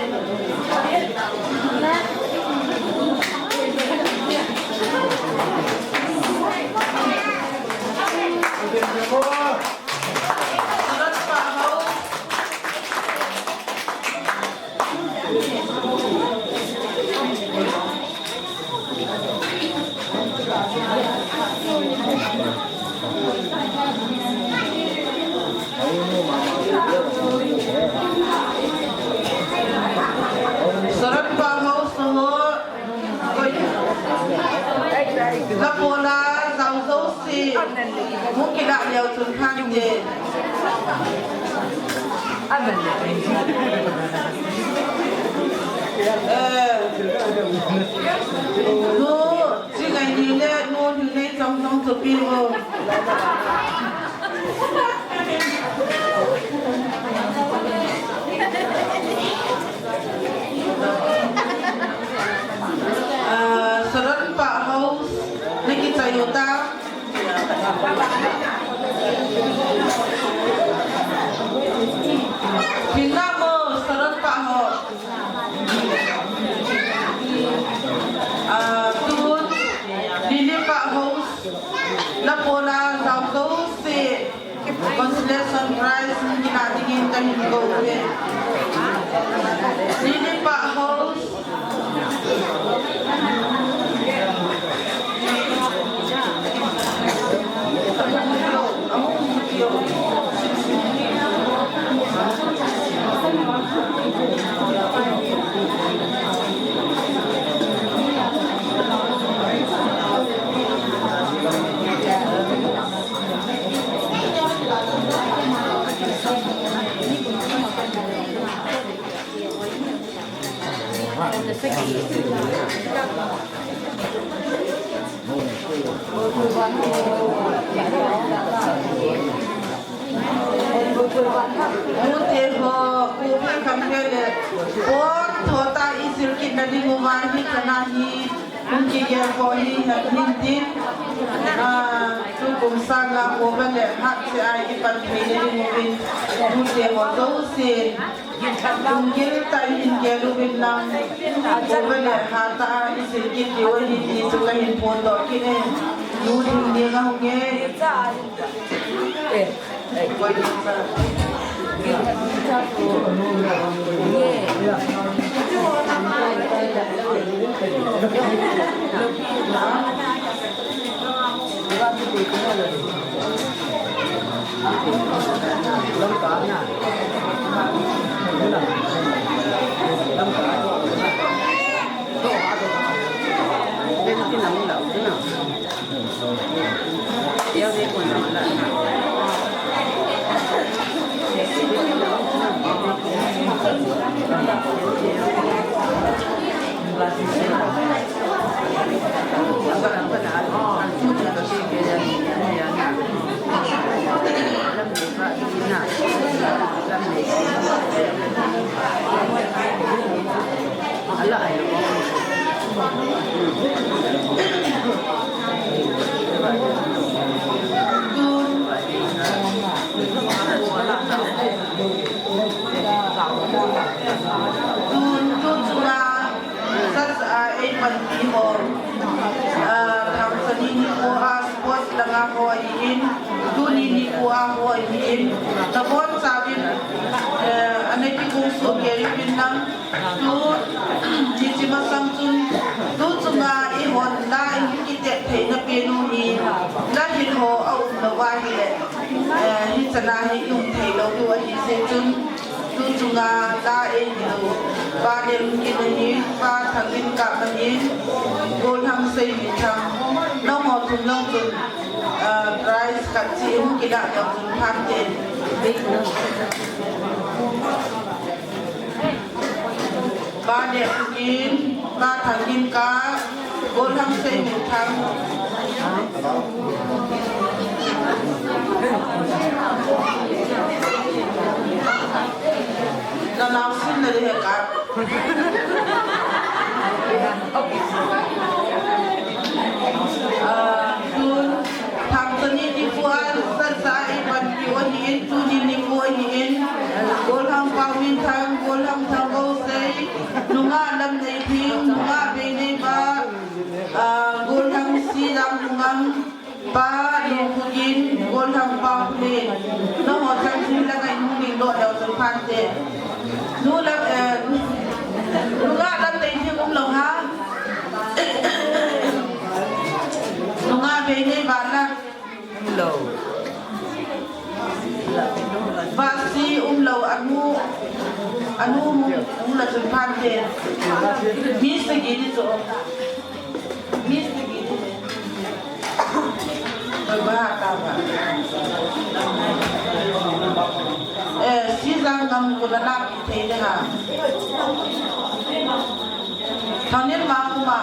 Saratpa House ho, oi. Lapola, Zauzo si, mukila leo chun phan te. Eh, nu, Chi ngai ni le nu hin nei chong chong chu pi o. Ah, Saratpa House, na kichai u ta. Hinna mo, Saratpa House. Ah, tun, Lily Park House, lapola, Zauzo si, consolation prize, kila dingin kahin kou ve. Lily Park House. Nute ho, kupi kampe le, pon thota i silkit na ding uva hi kana hi, hung kigel ho hi, ha, hin tin, ah, tukum sanga ho ba le, hat se ai i pan thei na ding uvin, nute ho jousen. Lunggil tah in hin gel uvin lang, kou ba le hatah a i silkit diu ahi ti chu kahin phondoh kit e. Nu ding ding a hung e. Tun, tu chunga, sasa, ei panpi ho, ah, Thangchani nikho a sports langa ho ahin, tuni nikho a ho ahin, nabonchauvin, eh, ana kigong soh kei uvin lang, tu, hiche masang chun, tu chunga eihon la i kitep theina penu hi, la hin ho aum louva ahile, eh, hichan a hi i um thei lou diu ahi jeh chun, tu chunga la eihil u, Pa Lemgin ahin, Pa Thangin Kap ahin, Golhang Seimithang, nangho thum jong chun, ah, prize khat chi hung kilah jong chun phan te. Pa Lemgin, Pa Thangin Kap, Golhang Seimithang. Nanao sin na le he ka. Ah, tun, Thangchani nikho a sasa i panpiu ahin, tuni nikho ahin, Golhang Paominthang, Golhang Nu lam, eh, nungah lam nei ding um lou ham? Nungah bei nei val a. Um lou. Vasi um lou, anu, anu hung, hung la chun phan te. Mi sagi di chu. Mi sagi di. Ba ba ta ba. Eh, si jang ngam ko la na pi thei de ha. Thangnin ma kuma.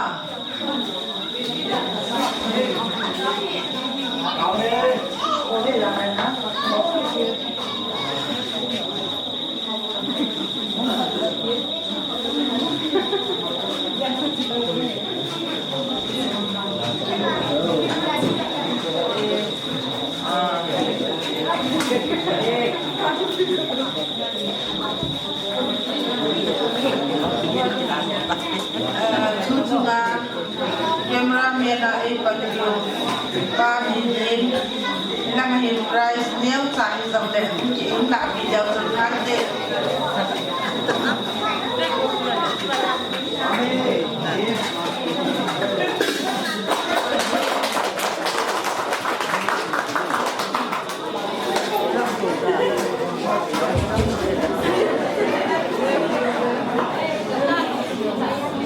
Eh, tuchunga cameraman a eipan diu pa hi hin, nang hin prize neocha hi jong le, ki in la video chun phan te.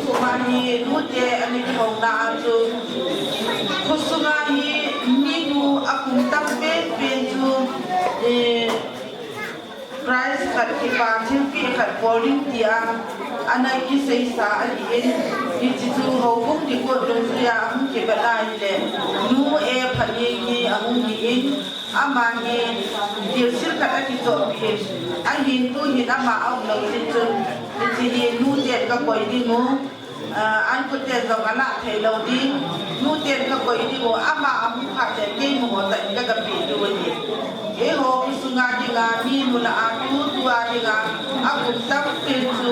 Khosung a hi nute ana kihou na a chu, khosung a hi minu a kum tam pen pen chu, eh, prize khat kipa thilpeh khat bol ding tia ana kiseisa ahin, hiche chu houbung ding kot dungjuia ahung kibe lai le, nu e pha ni ni ahung hi in, ama hi thilse khat akichohpeh in, ahin tuhin ama aum lou jeh chun, hiche hi nuten kakoi ding u. Ah, an kuten jong alah thei lou ding, nuten kakoi ding u, ama ahung phat le keimaho tah in kagape diu ahi. Eiho khosung a dinga minu lah a tutua dinga akum tampen chu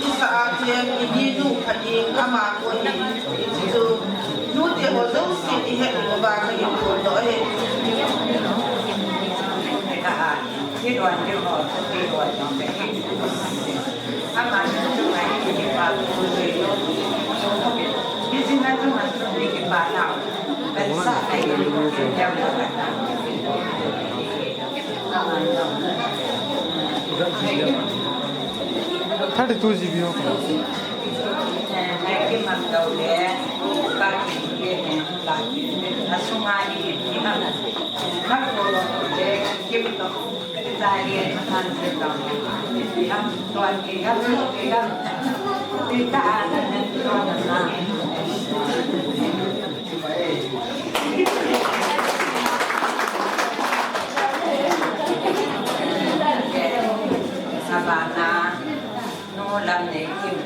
isah a cheng ininu pha ding ama koi hi, hichu nute ho jouse ihet uva kahin phondoh ahi. Thirty-two G B ho. Sabana. Nu Lamneikim,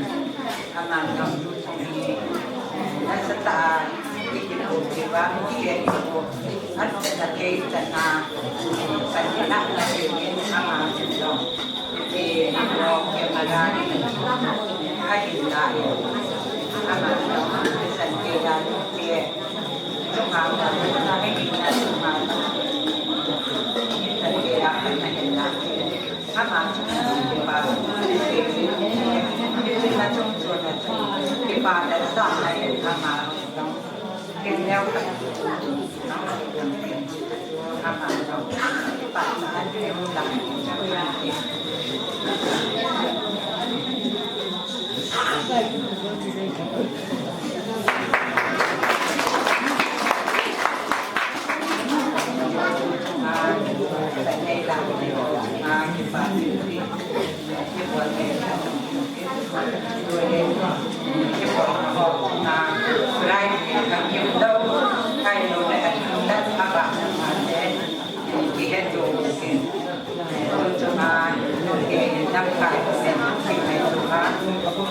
aman jong nu chunga hi, nasatah a, ikipu kiva, nute ikipu, anung na kei chana, chana na kei ni ama jong, iti, nung kei mara ni, ahin la, ama jong, san kei la nute, chunga ma, na ahin la chunga, san kei la, na ahin la.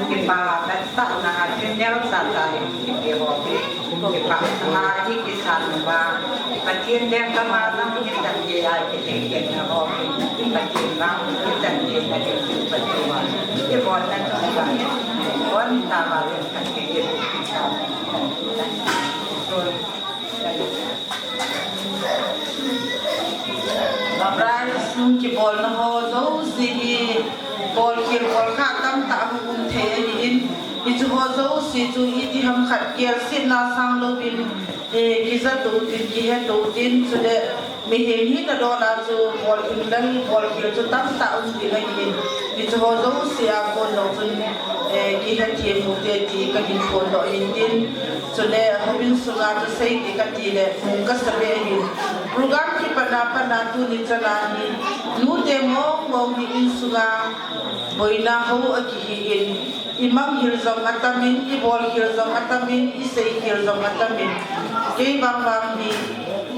Kipa, Pathen lengpa ma nang hi tan ke a kithei kit na ho. Pathen vang hi tan ke na ke Pathen vang. Ibol na chunga. Bon ta ba Pathen ke. Surprise nung kibolna ho jouse hi bol Kibol kha tamtah hung um thei ahin, hichu ho jouse chu iti ham khat kial sitna sang louvin, eh, kija to tin, kihe to tin, chule mihem hina dol a chu bol in lal, bol khel chu tamtah um ding ahin, hichu ho jouse a kon lou chun, eh, kihe them u te ti kahin phon doh in tin, chule houin sunga chu sei ti kati le, hung kasa be ahin. Program kipat na pat na tuni chan a hi, nute mong mong hi insunga boina hou akihi in, imang khel jong atamin, ibol khel jong atamin, isei khel jong atamin. Kei vang vang hi,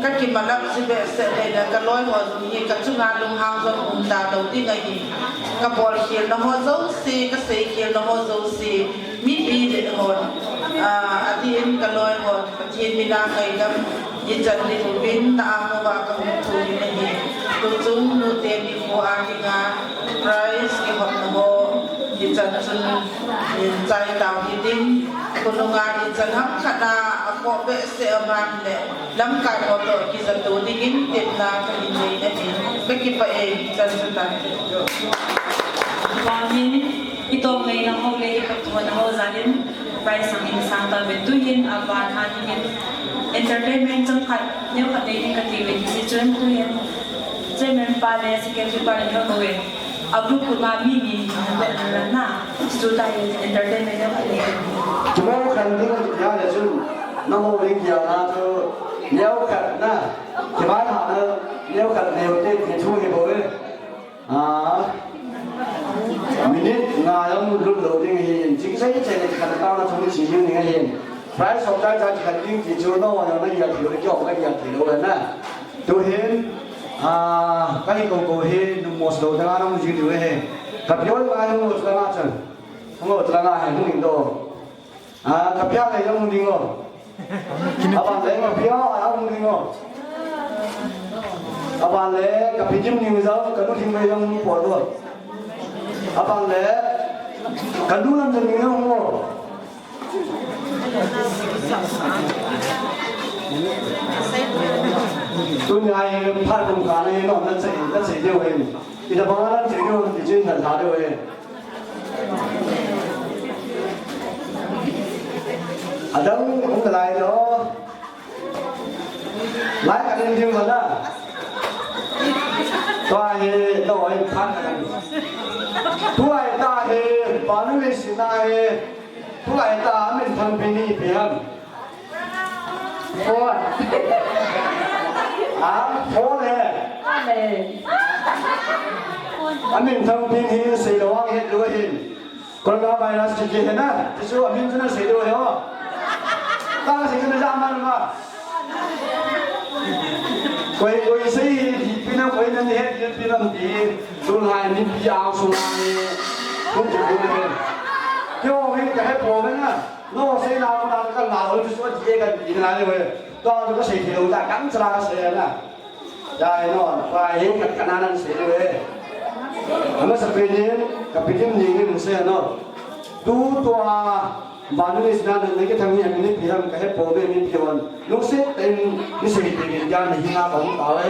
kakimalap ji behseh le, kaloi ho jong hi, kachunga lunghang jong um talou ding ahi. Kabol khel na ho jouse, kasei khel na ho jouse, mipi le hon, ah, adin kaloi hon, Pathen mina ngaidam ichan ding uvin na angova kahung thum in ahi. Tuchung nute nikho a dinga prize kihotna ho ichan chun, eh, chai tau hitin, khonunga ichan ham khat a akoh behseh aman le lamkai ho toh kija to dingin tepna kahin nei ahi. Kakipah e, ichan chu tan. Amin. Itong ngaina ho le ipathuana ho jal in, prize sang in sang tauve. Tuhin aban a dingin entertainment chomkhat, neokhat nei ding kati uve, hiche chun tuhin chairman pa le secretary pa le neo neo in, a group group a mi ni ni hung doh in lang na, chu tah in entertainment neokhat nei ding. Kimu khen ding tia le chun, nangho ding tia na chu neokhat na, kibai ha na, neokhat nei u te ti thu hi bou e. Ah, minute nga jong lut lou ding ahin, ching sei sei le khat tah na thum ni chi jing ding ahin. Prize of chai cha chi khat ding ti chu no, no, na ya thei lou, kei jong ka ya thei lou na. Tuhin, ah, kahi kou kou hi, nungmo lou dang a nung jing diu ahi. Ka piol ngai nung mo tla nga chan. Nung mo tla nga hai nung ding do. Ah, ka pia le jong ding o. Aban le ka pia a jong ding o. Aban le ka pijim ding jong, ka nu thim le jong po do. Aban le ka nu lam jong ding jong o. Tunia hi phat kum kah na hi no, na chei, na chei diu ahi. Ita bang na chei diu, ti chin na tha diu ahi. Adang um nalai lo. Lai ka ding ding mana. Tua hi, no, hi phan ka ding. Tua hi ta hi, panu hi sina hi. Tua hi ta, amin thang pini pi ham. Phone. Ah, phone hai. Phone hai. Amin thang pin hi seilou a het lou ahin. Coronavirus kiti hi na. Tichu amin chu na seilou ahi o. Ta sei chu na ja man ma. Koi koi sei hi pina koi na het pina ti. Tulai ni pi ang sung ni. Kun ti kun ni. Kio hi ka he po na. No, sei na ko na ka na lo chu so ti ka ti na le we. To to ka sei ti lo ta kan sala ka sei na. Ya no, pa he ka ka na na sei le we. Ama sa pe ni, ka pe ni ni ni sei no. Tu to a ba ni sina na ni ke thang ni mi ni pi ham ka he po be ni pi wan. No se ten ni sei ti ni ya ni na ba ta we.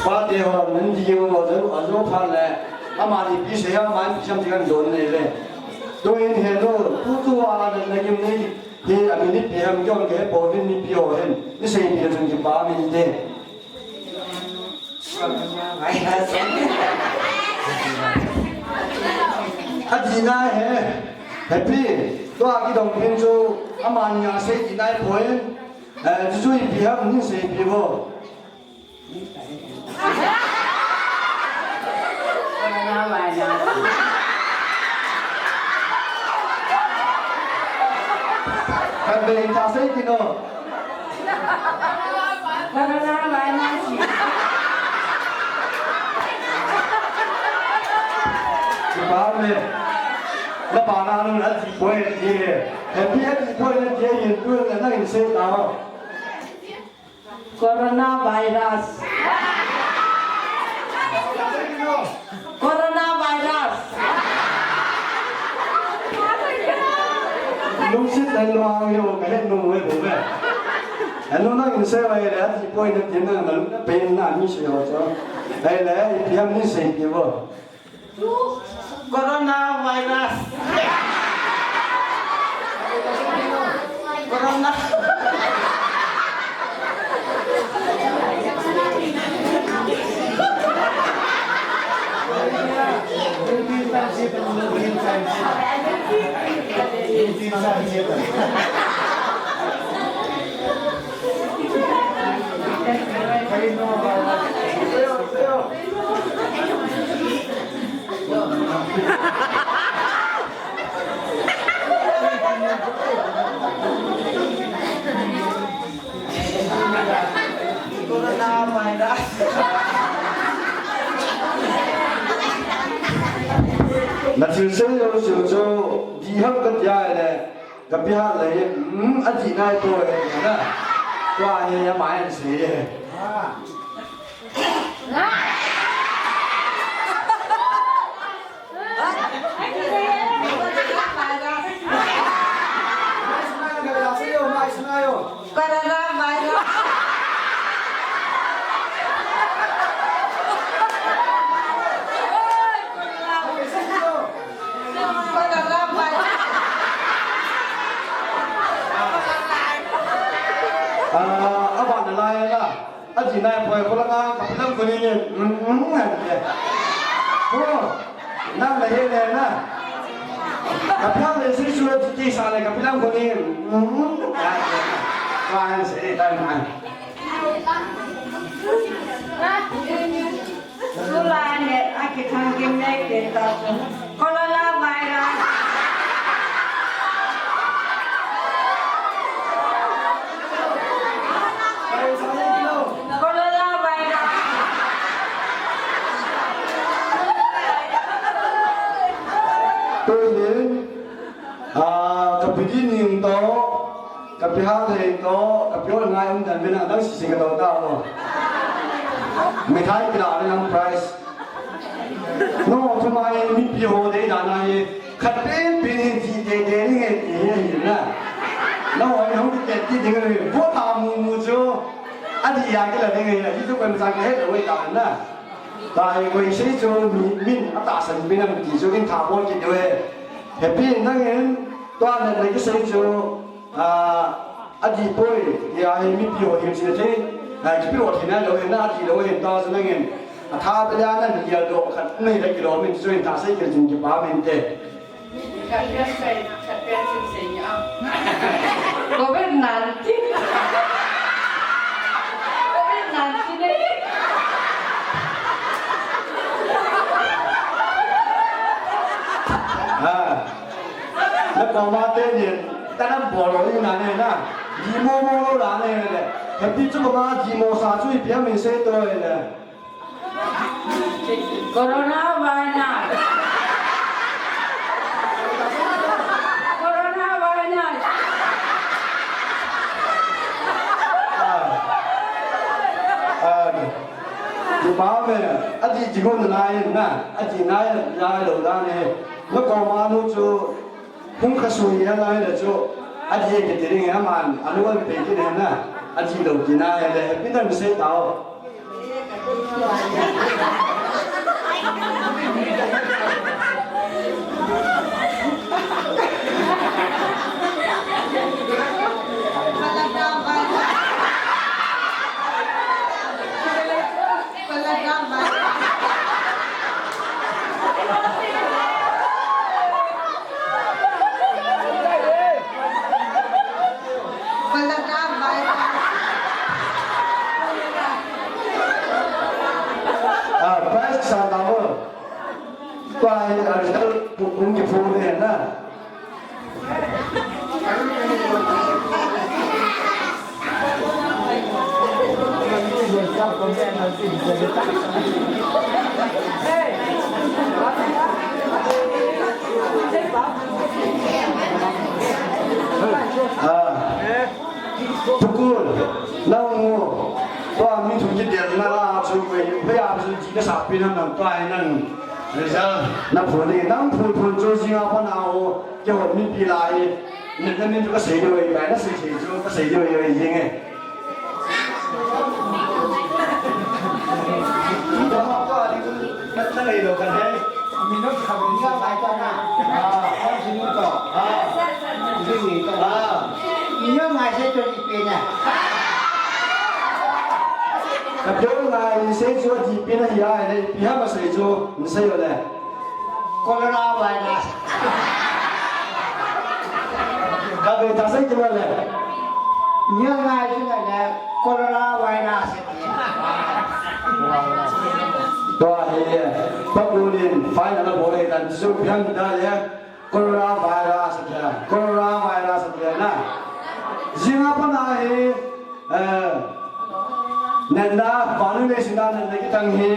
Pate ho, nan di ho, jo, ajo phan le, amani pi se, amani pi sam ti kan don ne le. Tuin he lo, tu tu a la na gim nei, hi amin ni pi ham kyon ke po ni pi ho hen, ni sei pi jong ki pa min te. Adina he, happy, tua kidong pin chu, amani a sei dina po hen, eh, chu chu ipi ham ni sei pi ho. Coronavirus. Khat vei thah sei kit o. Coronavirus. Kipa me. Na pa na nu na ti poi ti. Happy a ti poi na ti hin tu na na in sei ta. Coronavirus. Coronavirus. Lungset dan lo ang yo, kahet nung we bu we. Ano na in sei wa le, ati poi na tin na, na lung na pen na, mi sei ho cho. Ai le, ipi ham ni sei pi bo. Coronavirus. Corona. Na thil sei ho chu chu di ham ka tia le. Ka pi hat le, hmm, a di nai to e, na. Tua he, a mai an se e. Coronavirus. Ah, abana lai la. Aji nai poi ko la nga ka pilam ko ni ni. Mm, mm, mm, eh. Ko, na la he ne na. Ka pilam le si su ti ti sa le ka pilam ko ni. Mm, mm, mm, eh. Ko an se ta na. Sula ne, aki thang kim ne ke ta. Coronavirus. Coronavirus. Tunin, ah, ka pidi ning to. Ka pi hal thei to, ka pi hol ngai um dan bina dang sisi ka to ta mo. Mithai kila le nang price. No, thumai mipi ho dei dan ai, khat pen pen hin ji de de ni nge ti hi na. No, ai hong ti ti ding nge, bo ta mu mu chu. A di ya kila ding nge, a di chu kan sang he lo wei ta na. Ta ai koi sei chu mi, min, a ta san bina ti chu in tha bol ki de we. Happy nang in, tua na na ki sei chu. Ah, adih poi, tia hi mipi ho hin chi thei, ah, kipi ho thei na lo hin, adih lo hin ta chu nangin, atha pe dan nan tia do khat nei le kilo min chu in ta sei kil jing kipa min te. Khat pen sei, khat pen sei sei ni a. Covid nineteen. Covid nineteen nei. Ah. Na koma te ni, ta nam bol lo ni na ne na. Di mo mo lo la ne le. Happy chu ma di mo sa chu ipi ham in sei to le. Coronavirus. Coronavirus. Ah. Ah. Kipa me, adih jing ho nalai na, adih nai, nai lo dan e. Na koma nu chu, hung kha sui ya nai le chu, adih kiti ding e man, anu an pe kit na, adih lo kit na le, happy na mi sei tao. Sa ta mo. Tua hi a result pu-, pung kiphong ni na. Ah. Pu Kul, nang mu. Tua mi thu kidelna la chu koi, koi a chu ji ka sa pi nang nang tua nang. Result na phu ni, nang phu phu chu jing a pa na ho, keiho mipi lai. Na, na min chu ka sei diu ahi, na sei sei chu ka sei diu ahi, ahi jing e. Na, na lei lou kan he. Minute khat ni ngai ta na. Ah. Kon sinu to. Ah. Sinu to. Ah. Ni ngai sei to ni pe na. Ka kyo ngai sei chu di pe na hi a le, pi ha ma sei chu, ni sei yo le. Cholera virus. Ka be ta sei chu le. Ni ngai chu le, cholera virus. Tua hi, Pu Kul in, final a bol e tan chu pian da le, cholera virus tia, cholera virus tia na. Jing a pa na hi, eh, natna, vannoi leiset a natna kitang hi,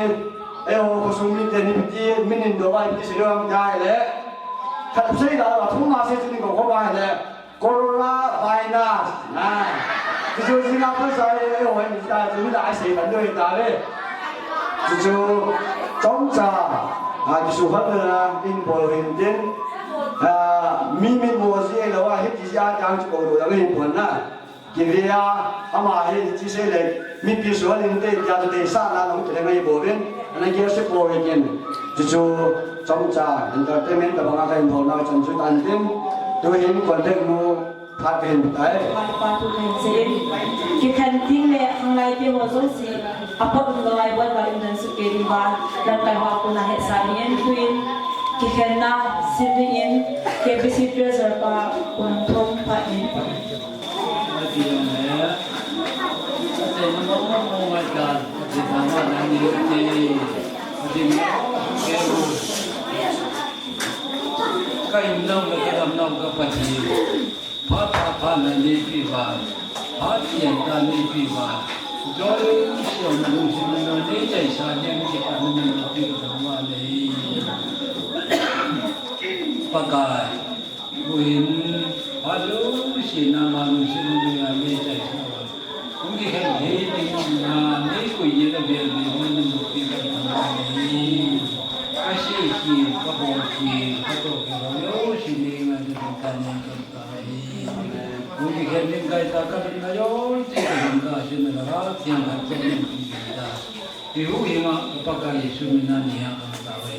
eiho khosung mite ni piti, min in do vai piti sei lo am jai le. Khat sei la, la thum ma sei chu ni ko ko vai le. Cholera virus. Ah. Chuchu jing a pa sa e, e hoi ni ta, chu ni la sei ban doi ta le. Chuchu chomcha, ah, kisu hal na in bol hin tin. Ah, mi mit mo ji e lo a, hi ti ji a tang chu ko lo la in bol na. Ki ve a, ama hi ti sei le, mipi sual in te, tia te sa na nong te le ngai bol in. Ana ge se bol in. Chuchu chomcha, entertainment ta banga ka in bol na chan chu tan tin. Tu hin contact nu Phat pen tai. Phat, phat tu pen se. Kikhen ting le khanglai te ho jouse. Apot um lou lai bol ba in dan su ke ding ba. Lamkai ho a kona hetsah in tuin. Kikhenna sim ding in. K B C treasurer pa kon thum phat in. Ka in nau le ka dam nau ka Pathen. Phat, phat, phat na neipe uva, phat pian tah neipe uva, jouse a lungset neichaisa ding kipa na neipe uva ka thangvah e. Pakai, tuhin, phat jouse a ama lungset neichaisa uva. Hung kikhen thei ding in, neikoi ding a vel vel in neipe uva ka thangvah e. Ka sei sim, ka bol sim, ka toh sim, jouse nei ngai ding ka nei ka Hung kikhen ding kaita ka ding na jouse ka ding ka sin na la thiang ka chen ding ki ta. Hi hu hi ma ka Pakai Jesu min a ni a ka ta vai.